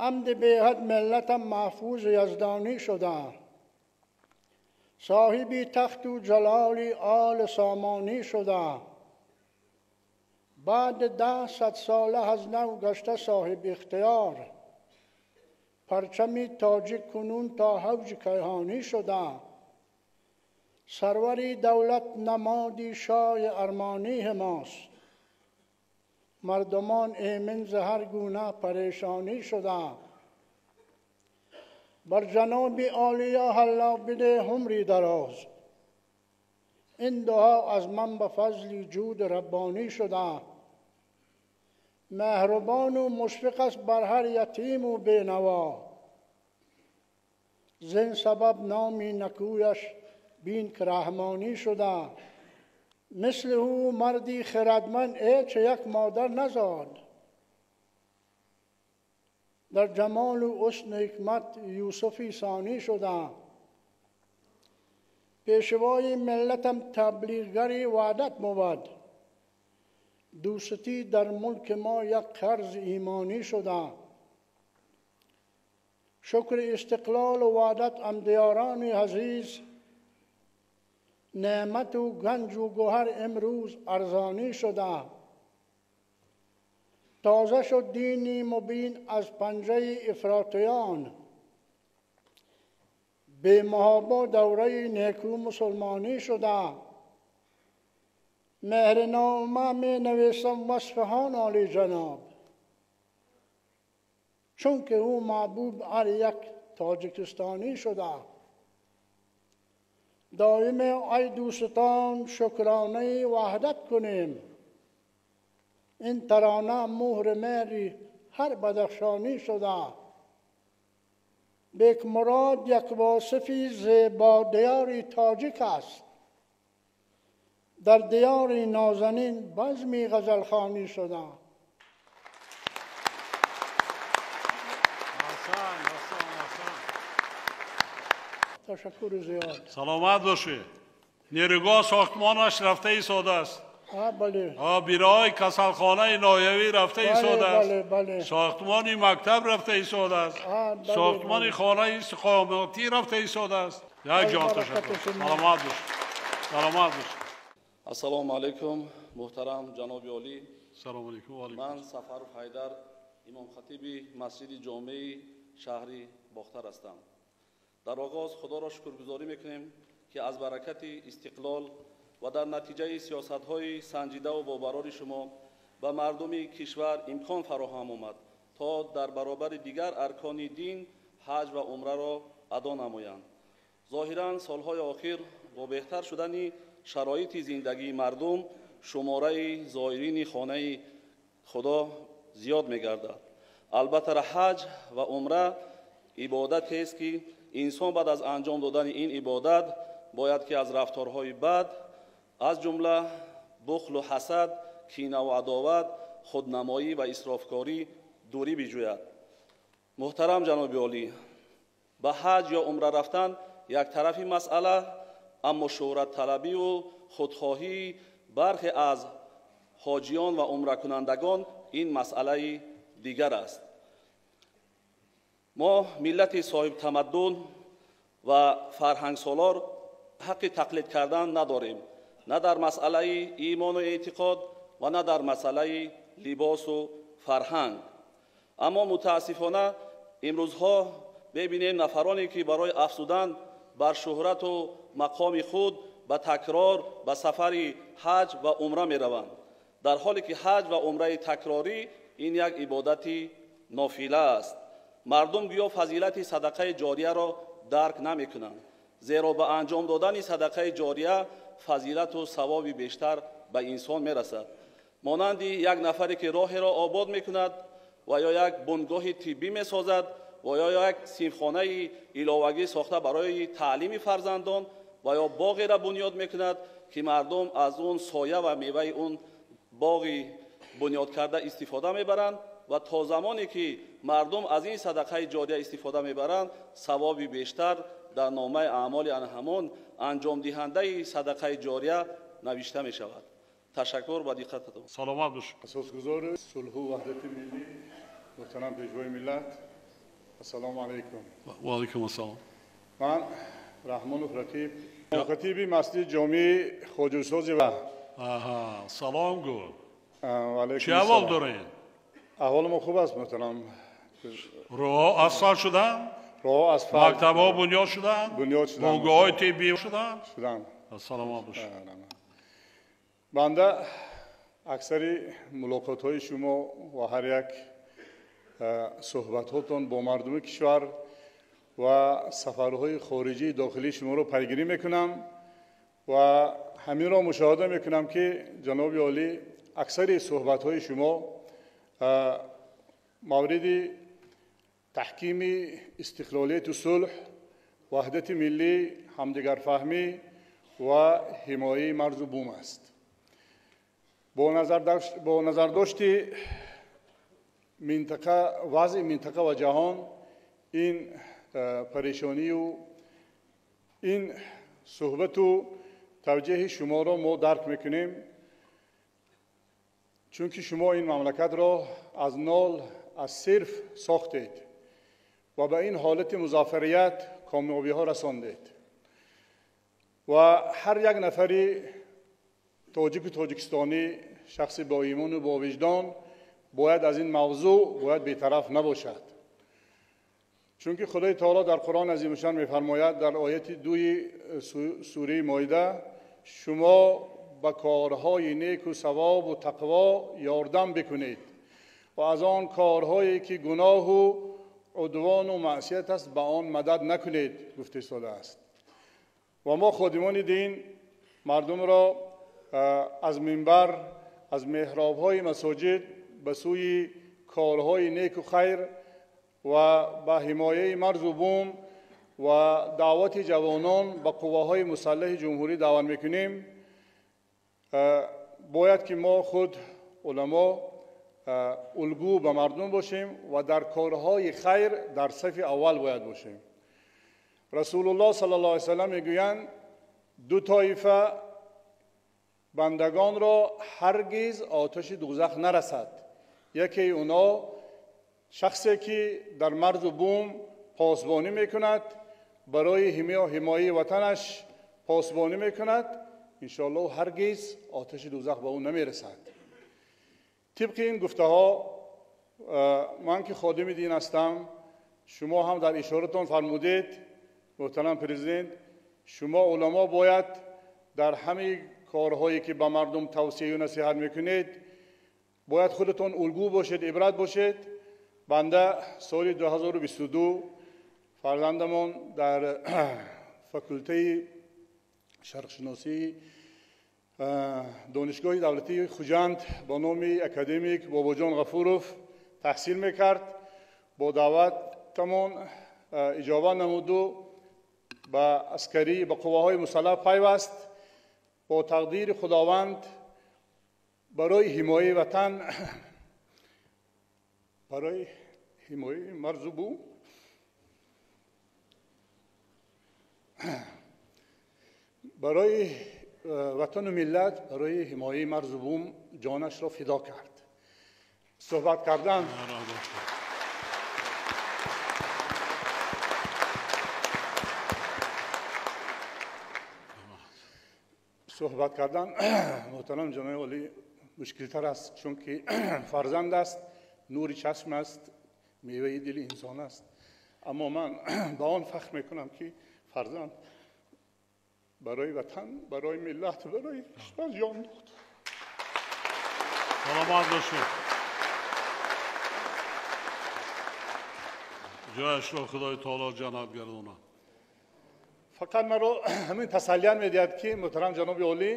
Амди беҳад миллатам маҳфузи яздонӣ шуда, соҳиби тахту ҷалоли оли сомонӣ шуда, баъди 10 сола аз нав гашта соҳиби ихтиёр, парчами тоҷик кунун то ҳавҷи кайҳонӣ шуда, сарвари давлат намоди шоҳи армонии мост, мардумон эмин зи ҳар гуна парешонӣ шуда. Бар ҷаноби олия ҳалло бидеҳ умри дароз, ин дуо аз ман ба фазли ҷуди раббонӣ шуда. Меҳрубону мушфиқ аст бар ҳар ятиму бенаво, зин сабаб номи накӯяш бин ки раҳмонӣ шуда. Мисли ӯ марди хирадманд ҳеч як модар назод, дар ҷамолу ҳусну ҳикмат Юсуфи сонӣ шуда. Пешвои миллатам таблиғгари ваҳдат бувад, дӯстӣ дар мулки мо як қарзи имонӣ шуда. Шукри истиқлолу ваҳдат ҳамдиёрони азиз, неъмату ганҷу гӯҳар имрӯз арзонӣ шуда. Тоза шуд дини мубин аз панҷаи ифротиён, бемуҳобо давраи неку мусулмонӣ шуда. Меҳрнома менависам васфи он олиҷаноб, чунки ӯ маҳбуб ҳар як тоҷикистонӣ шуда. Доим ай дӯстон шукронаи ваҳдат кунем, ин тарона муҳри меҳри ҳар бадахшонӣ шуда. Бекмурод як восифи зебодиёри тоҷик аст, дар диёри нозанин базми ғазалхонӣ шуда. Ташаккури зиёд. Саломат бошед. Нерӯгоҳ сохтмонаш рафта истодааст. Бале. Бирои касалхонаи ноҳиявӣ рафта истодааст. Сохтмони мактаб рафта истодааст. Сохтмони хонаи истиқоматӣ рафта истодааст. Як ҷон ташаккур. Саломат бошед. Саломат бошед. Ассалому алайкум, муҳтарам ҷаноби олӣ. Салому алайкум. Ва алайкум. Ман Сафаров Ҳайдар, имомхатиби масҷиди ҷомеи шаҳри Бохтар ҳастам. Дар оғоз худоро шукргузорӣ мекунем, ки аз баракати истиқлол ва дар натиҷаи сиёсатҳои санҷидаву бобарори шумо ба мардуми кишвар имкон фароҳам омад, то дар баробари дигар аркони дин ҳаҷ ва умраро адо намоянд. Зоҳиран солҳои охир бо беҳтар шудани шароити зиндагии мардум шумораи зоирини хонаи худо зиёд мегардад. Албатта ҳаҷ ва умра ибодатест, ки Инсон баъд аз анҷом додани ин ибодат бояд ки аз рафторҳои бад, аз ҷумла бухлу ҳасад, кинаву адоват, худнамоӣ ва исрофкорӣ дурӣ биҷӯяд. Муҳтарам ҷаноби олӣ, ба ҳаҷ ё умра рафтан як тарафи масъала, аммо шӯҳратталабиву худхоҳии бархе аз ҳоҷиён ва умракунандагон ин масъалаи дигар аст. Мо миллати соҳибтамаддун ва фарҳангсолор ҳаққи тақлид кардан надорем, на дар масъалаи имону эътиқод ва на дар масъалаи либосу фарҳанг. Аммо мутаассифона имрӯзҳо мебинем нафароне ки барои афзудан бар шӯҳрату мақоми худ ба такрор ба сафари ҳаҷ ва умра мераванд, дар ҳоле ки ҳаҷ ва умраи такрорӣ ин як ибодати нофила аст. Мардум гӯё фазилати садақаи ҷорияро дарк намекунанд, зеро ба анҷом додани садақаи ҷория фазилату савоби бештар ба инсон мерасад. Монанди як нафаре ки роҳеро обод мекунад ва ё як бунгоҳи тиббӣ месозад ва ё як синфхонаи иловагӣ сохта барои таълими фарзандон ва ё боғеро бунёд мекунад ки мардум аз он соя ва меваи он боғи бунёд карда истифода мебаранд ва то замоне ки мардум аз ин садақаи ҷория истифода мебаранд, савоби бештар дар номаи аъмоли ҳамон анҷомдиҳандаи садақаи ҷория навишта мешавад. Ташаккур ба диққататон. Саломат бош. Асосгузори сулҳу ваҳдати миллӣ, муҳтарам Пешвои миллат, ассалому алайкум. Ва алайкум ассалом. Ман Раҳмонов Рақиб, хатиби масҷиди ҷомеи Хоҷусози ва Аҳа, салом гӯ. Чӣ аҳвол доред? Аҳволи мо хуб аст, муҳтарам. Роҳ асфалт шуданд? Роҳ асфалт. Мактабҳо бунёд шуданд? Бунёд шуданд. Бунгоҳҳои тиббӣ шуданд? Шуданд. Саломат бош. Банда аксари мулоқотҳои шумо ва ҳар як суҳбатҳотон бо мардуми кишвар ва сафарҳои хориҷии дохилии шуморо пайгирӣ мекунам ва ҳаминро мушоҳида мекунам, ки ҷаноби олӣ, аксари суҳбатҳои шумо мавриди таҳкими истиқлолияту сулҳ, ваҳдати миллӣ, ҳамдигарфаҳмӣ ва ҳимояи марзу бум аст. Бо назардошти минтақа, вазъи минтақа ва ҷаҳон, ин парешонию ин суҳбату тавҷеҳи шуморо мо дарк мекунем, чунки шумо ин мамлакатро аз нол, аз сирф сохтед ва ба ин ҳолати музаффарият, комёбиҳо расондед ва ҳар як нафари тоҷику тоҷикистонӣ, шахси боимону бовиҷдон бояд аз ин мавзӯъ бояд бетараф набошад, чунки Худои таоло дар Қуръон азимушан мефармояд дар ояти 2 сураи Моида: шумо ба корҳои неку савобу тақво ёрдам бикунед ва аз он корҳое ки гуноҳу удвону маъсият аст, ба он мадад накунед, гуфта истодааст. Ва мо ходимони дин мардумро аз минбар, аз меҳробҳои масоҷид ба сӯи корҳои неку хайр ва ба ҳимояи марзу бум ва даъвати ҷавонон ба қувваҳои мусаллаҳи ҷумҳурӣ даъват мекунем. Бояд ки мо худ уламо улгӯ ба мардум бошем ва дар корҳои хайр дар сафи аввал бояд бошем. Расулуллоҳ саллаллоҳу алайҳи васаллам мегӯянд: ду тоифа бандагонро ҳаргиз оташи дӯзах нарасад. Якеи онҳо шахсе ки дар марзу бум посбонӣ мекунад, барои ҳимояи ватанаш посбонӣ мекунад, иншоаллоҳ ҳаргиз оташи дӯзах ба ӯ намерасад. Тибқи ин гуфтаҳо, ман ки ходими дин ҳастам, шумо ҳам дар ишоратон фармудед, муҳтарам президент, шумо уламо бояд дар ҳамаи корҳое ки ба мардум тавсияю насиҳат мекунед, бояд худатон улгӯ бошед, ибрат бошед. Банда соли 2022 фарзандамон дар факултаи шарқшиносии Донишгоҳи давлатии Хуҷанд ба номи академик Бобоҷон Ғафуров таҳсил мекард. Бо даъватамон иҷоба намуду ба аскарӣ, ба қувваҳои мусаллаҳ пайваст. Бо тақдири Худованд барои ҳимояи ватан, барои ҳимояи марзу бум, барои ватану миллат, барои ҳимояи марзу бум ҷонашро фидо кард. Суҳбат кардан муҳтарам ҷаноби олӣ мушкилтар аст, чунки фарзанд аст, нури чашм аст, меваи дили инсон аст. Аммо ман ба он фахр мекунам, ки фарзанд барои ватан, барои миллат, барои кишвар ҷон дод. Саломат бошед. Ҷояшро Худои таоло ҷаннат гардонад. Фақат маро ҳамин тасаллият медиҳад, ки муҳтарам ҷаноби олӣ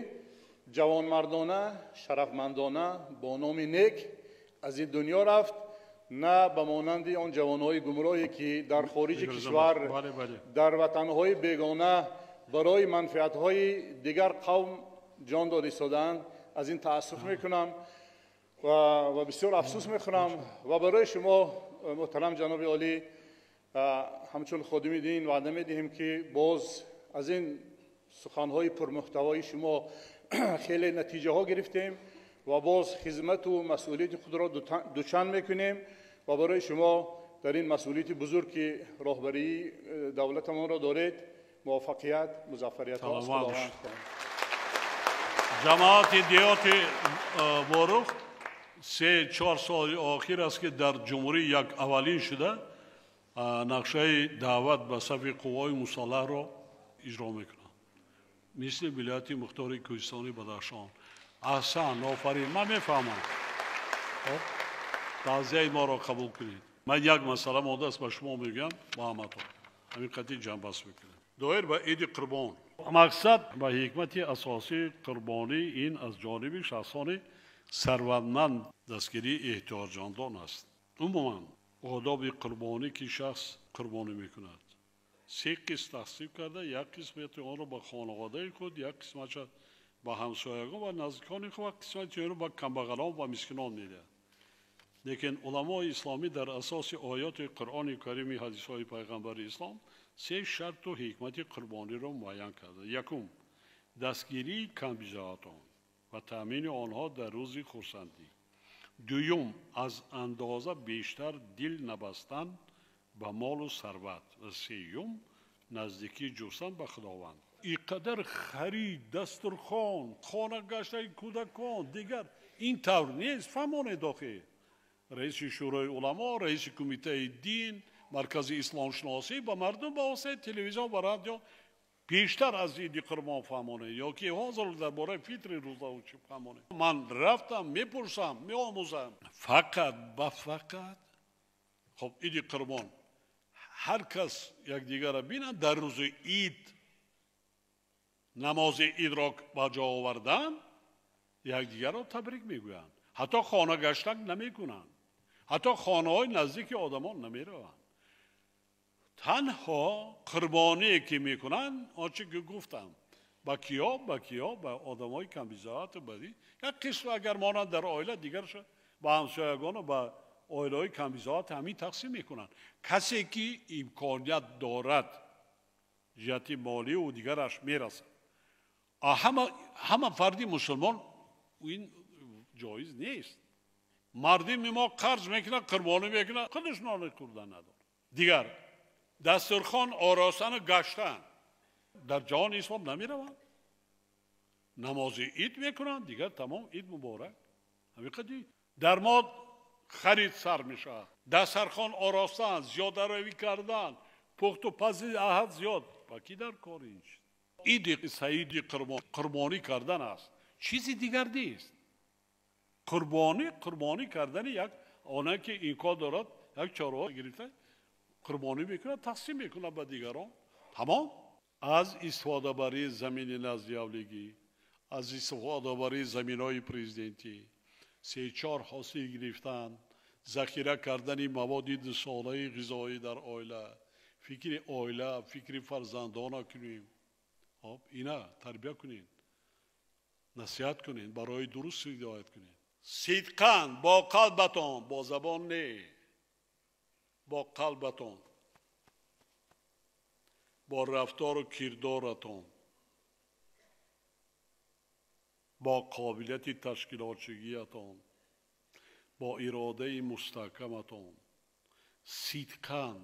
ҷавонмардона, шарафмандона бо номи нек аз ин дунё рафт, на ба монанди он ҷавонҳои гумроҳе, ки дар хориҷи кишвар, дар ватанҳои бегона барои манфиатҳои дигар қавм ҷон дод истодаанд. Аз ин таассуф мекунам ва бисёр афсӯс мехӯрам. Ва барои шумо муҳтарам ҷаноби олӣ ҳамчун ходими дин ваъда медиҳем, ки боз аз ин суханҳои пурмуҳтавои шумо хеле натиҷаҳо гирифтем ва боз хизмату масъулияти худро дучанд мекунем ва барои шумо дар ин масъулияти бузург, ки роҳбарии давлатамонро доред, муваффақият, музаффариятҳо аз Худованд хоҳем. Ҷамоати деҳоти Ворух 3-4 соли охир аст, ки дар ҷумҳурӣ як аввалин шуда нақшаи даъват ба сафи қувваҳои мусаллаҳро иҷро мекунанд, мисли вилояти мухтори Кӯҳистони Бадахшон. Аҳсан, офарин, ман мефаҳмам. Таъзияи моро қабул кунед. Ман як масъала мондааст ба шумо мегӯям, ба ҳаматон ҳамин қатъи ҷамъбаст мекунем. Доир ба Иди Қурбон, мақсад ва ҳикмати асосии қурбонӣ ин аз ҷониби шахсони сарватманд дастгирии эҳтиёҷмандон аст. Умуман одоби қурбонӣ, ки шахс қурбонӣ мекунад, 3 қисм тақсим карда, як қисмати онро ба хонаводаи худ, як қисматша ба ҳамсоягон ва наздикони худ ва қисмати онро ба камбағалон ва мискинон медиҳад. Лекин уламои исломӣ дар асоси оёти Қуръони Карими ҳадисҳои пайғамбари ислом 3 шарту ҳикмати қурбониро муайян карда. Якум, дастгирии камбизоатон ва таъмини онҳо дар рӯзи хурсандӣ. Дуюм, аз андоза бештар дил набастан ба молу сарват. Ва сеюм, наздикӣ ҷустан ба Худованд. Ин қадар харид, дастурхон, хона гаштаи кӯдакон, дигар ин тавр нест. Фаҳмонед охир. Раиси Шӯрои уламо, раиси кумитаи дин, маркази исломшиносӣ ба мардум ба воситаи телевизион ва радио пештар аз Иди Қурбон фаҳмонед, ё ки ҳозир дар бораи фитри рӯзаву чӣ фаҳмонед. Ман рафтам, мепурсам, меомӯзам. Фақат ба фақат хоб Иди Қурбон ҳар кас якдигарро бинад дар рӯзи ид намози идро ба ҷо овардан, якдигарро табрик мегӯянд. Ҳатто хона гаштак намекунанд, ҳатто хонаҳои наздики одамон намераванд. Танҳо қурбоние ки мекунанд, он чи ки гуфтам, ба киё, ба киё, ба одамои камбизоату бадӣ. Як қисм агар монанд дар оила, дигарша ба ҳамсоягону ба оилаҳои камбизоат ҳамин тақсим мекунанд. Касе ки имконият дорад, ҷиҳати молию дигараш мерасад. Ҳама фарди мусулмон ин ҷоиз нест. Мардими мо қарз мекунад, қурбонӣ мекунад, худаш нони хӯрдан надорад. Дигар дастурхон оростану гаштан дар ҷаҳони ислом намераванд. Намози ид мекунанд, дигар тамом, ид муборак. Ҳамин қадр дар мо харид сар мешавад. Дастархон оростан, зиёдаравӣ кардан, пухту пази аҳад зиёд. Ба ки дар кор ин чиз? Иди саиди қурбонӣ кардан аст, чизи дигар нест. Қурбонӣ, қурбонӣ кардани як оне ки имкон дорад, як чорва гирифта қурбонӣ мекунад, тақсим мекунад ба дигарон. Тамом. Аз истифодабарии замини назди авлигӣ, аз истифодабарии заминҳои президентӣ, 3-4 ҳосил гирифтан, захира кардани маводи дусолаи ғизоӣ дар оила, Фикри оила, фикри фарзандона кунем. Хоб, ина тарбия кунед, насиҳат кунед, барои дуруст ҳидоят кунед. Сидқан бо қалбатон, бо забон не, бо қалбатон, бо рафтору кирдоратон, бо қобилияти ташкилотчигиятон, бо иродаи мустаҳкаматон сидқан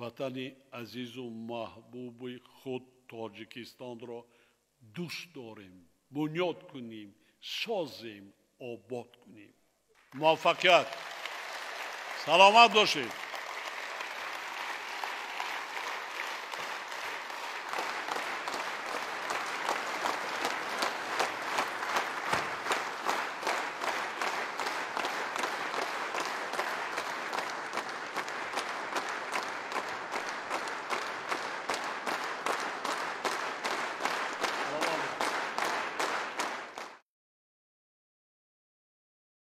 ватани азизу маҳбуби худ Тоҷикистонро дӯст дорем, бунёд кунем, созем, обод кунем. Муваффақият, саломат бошед.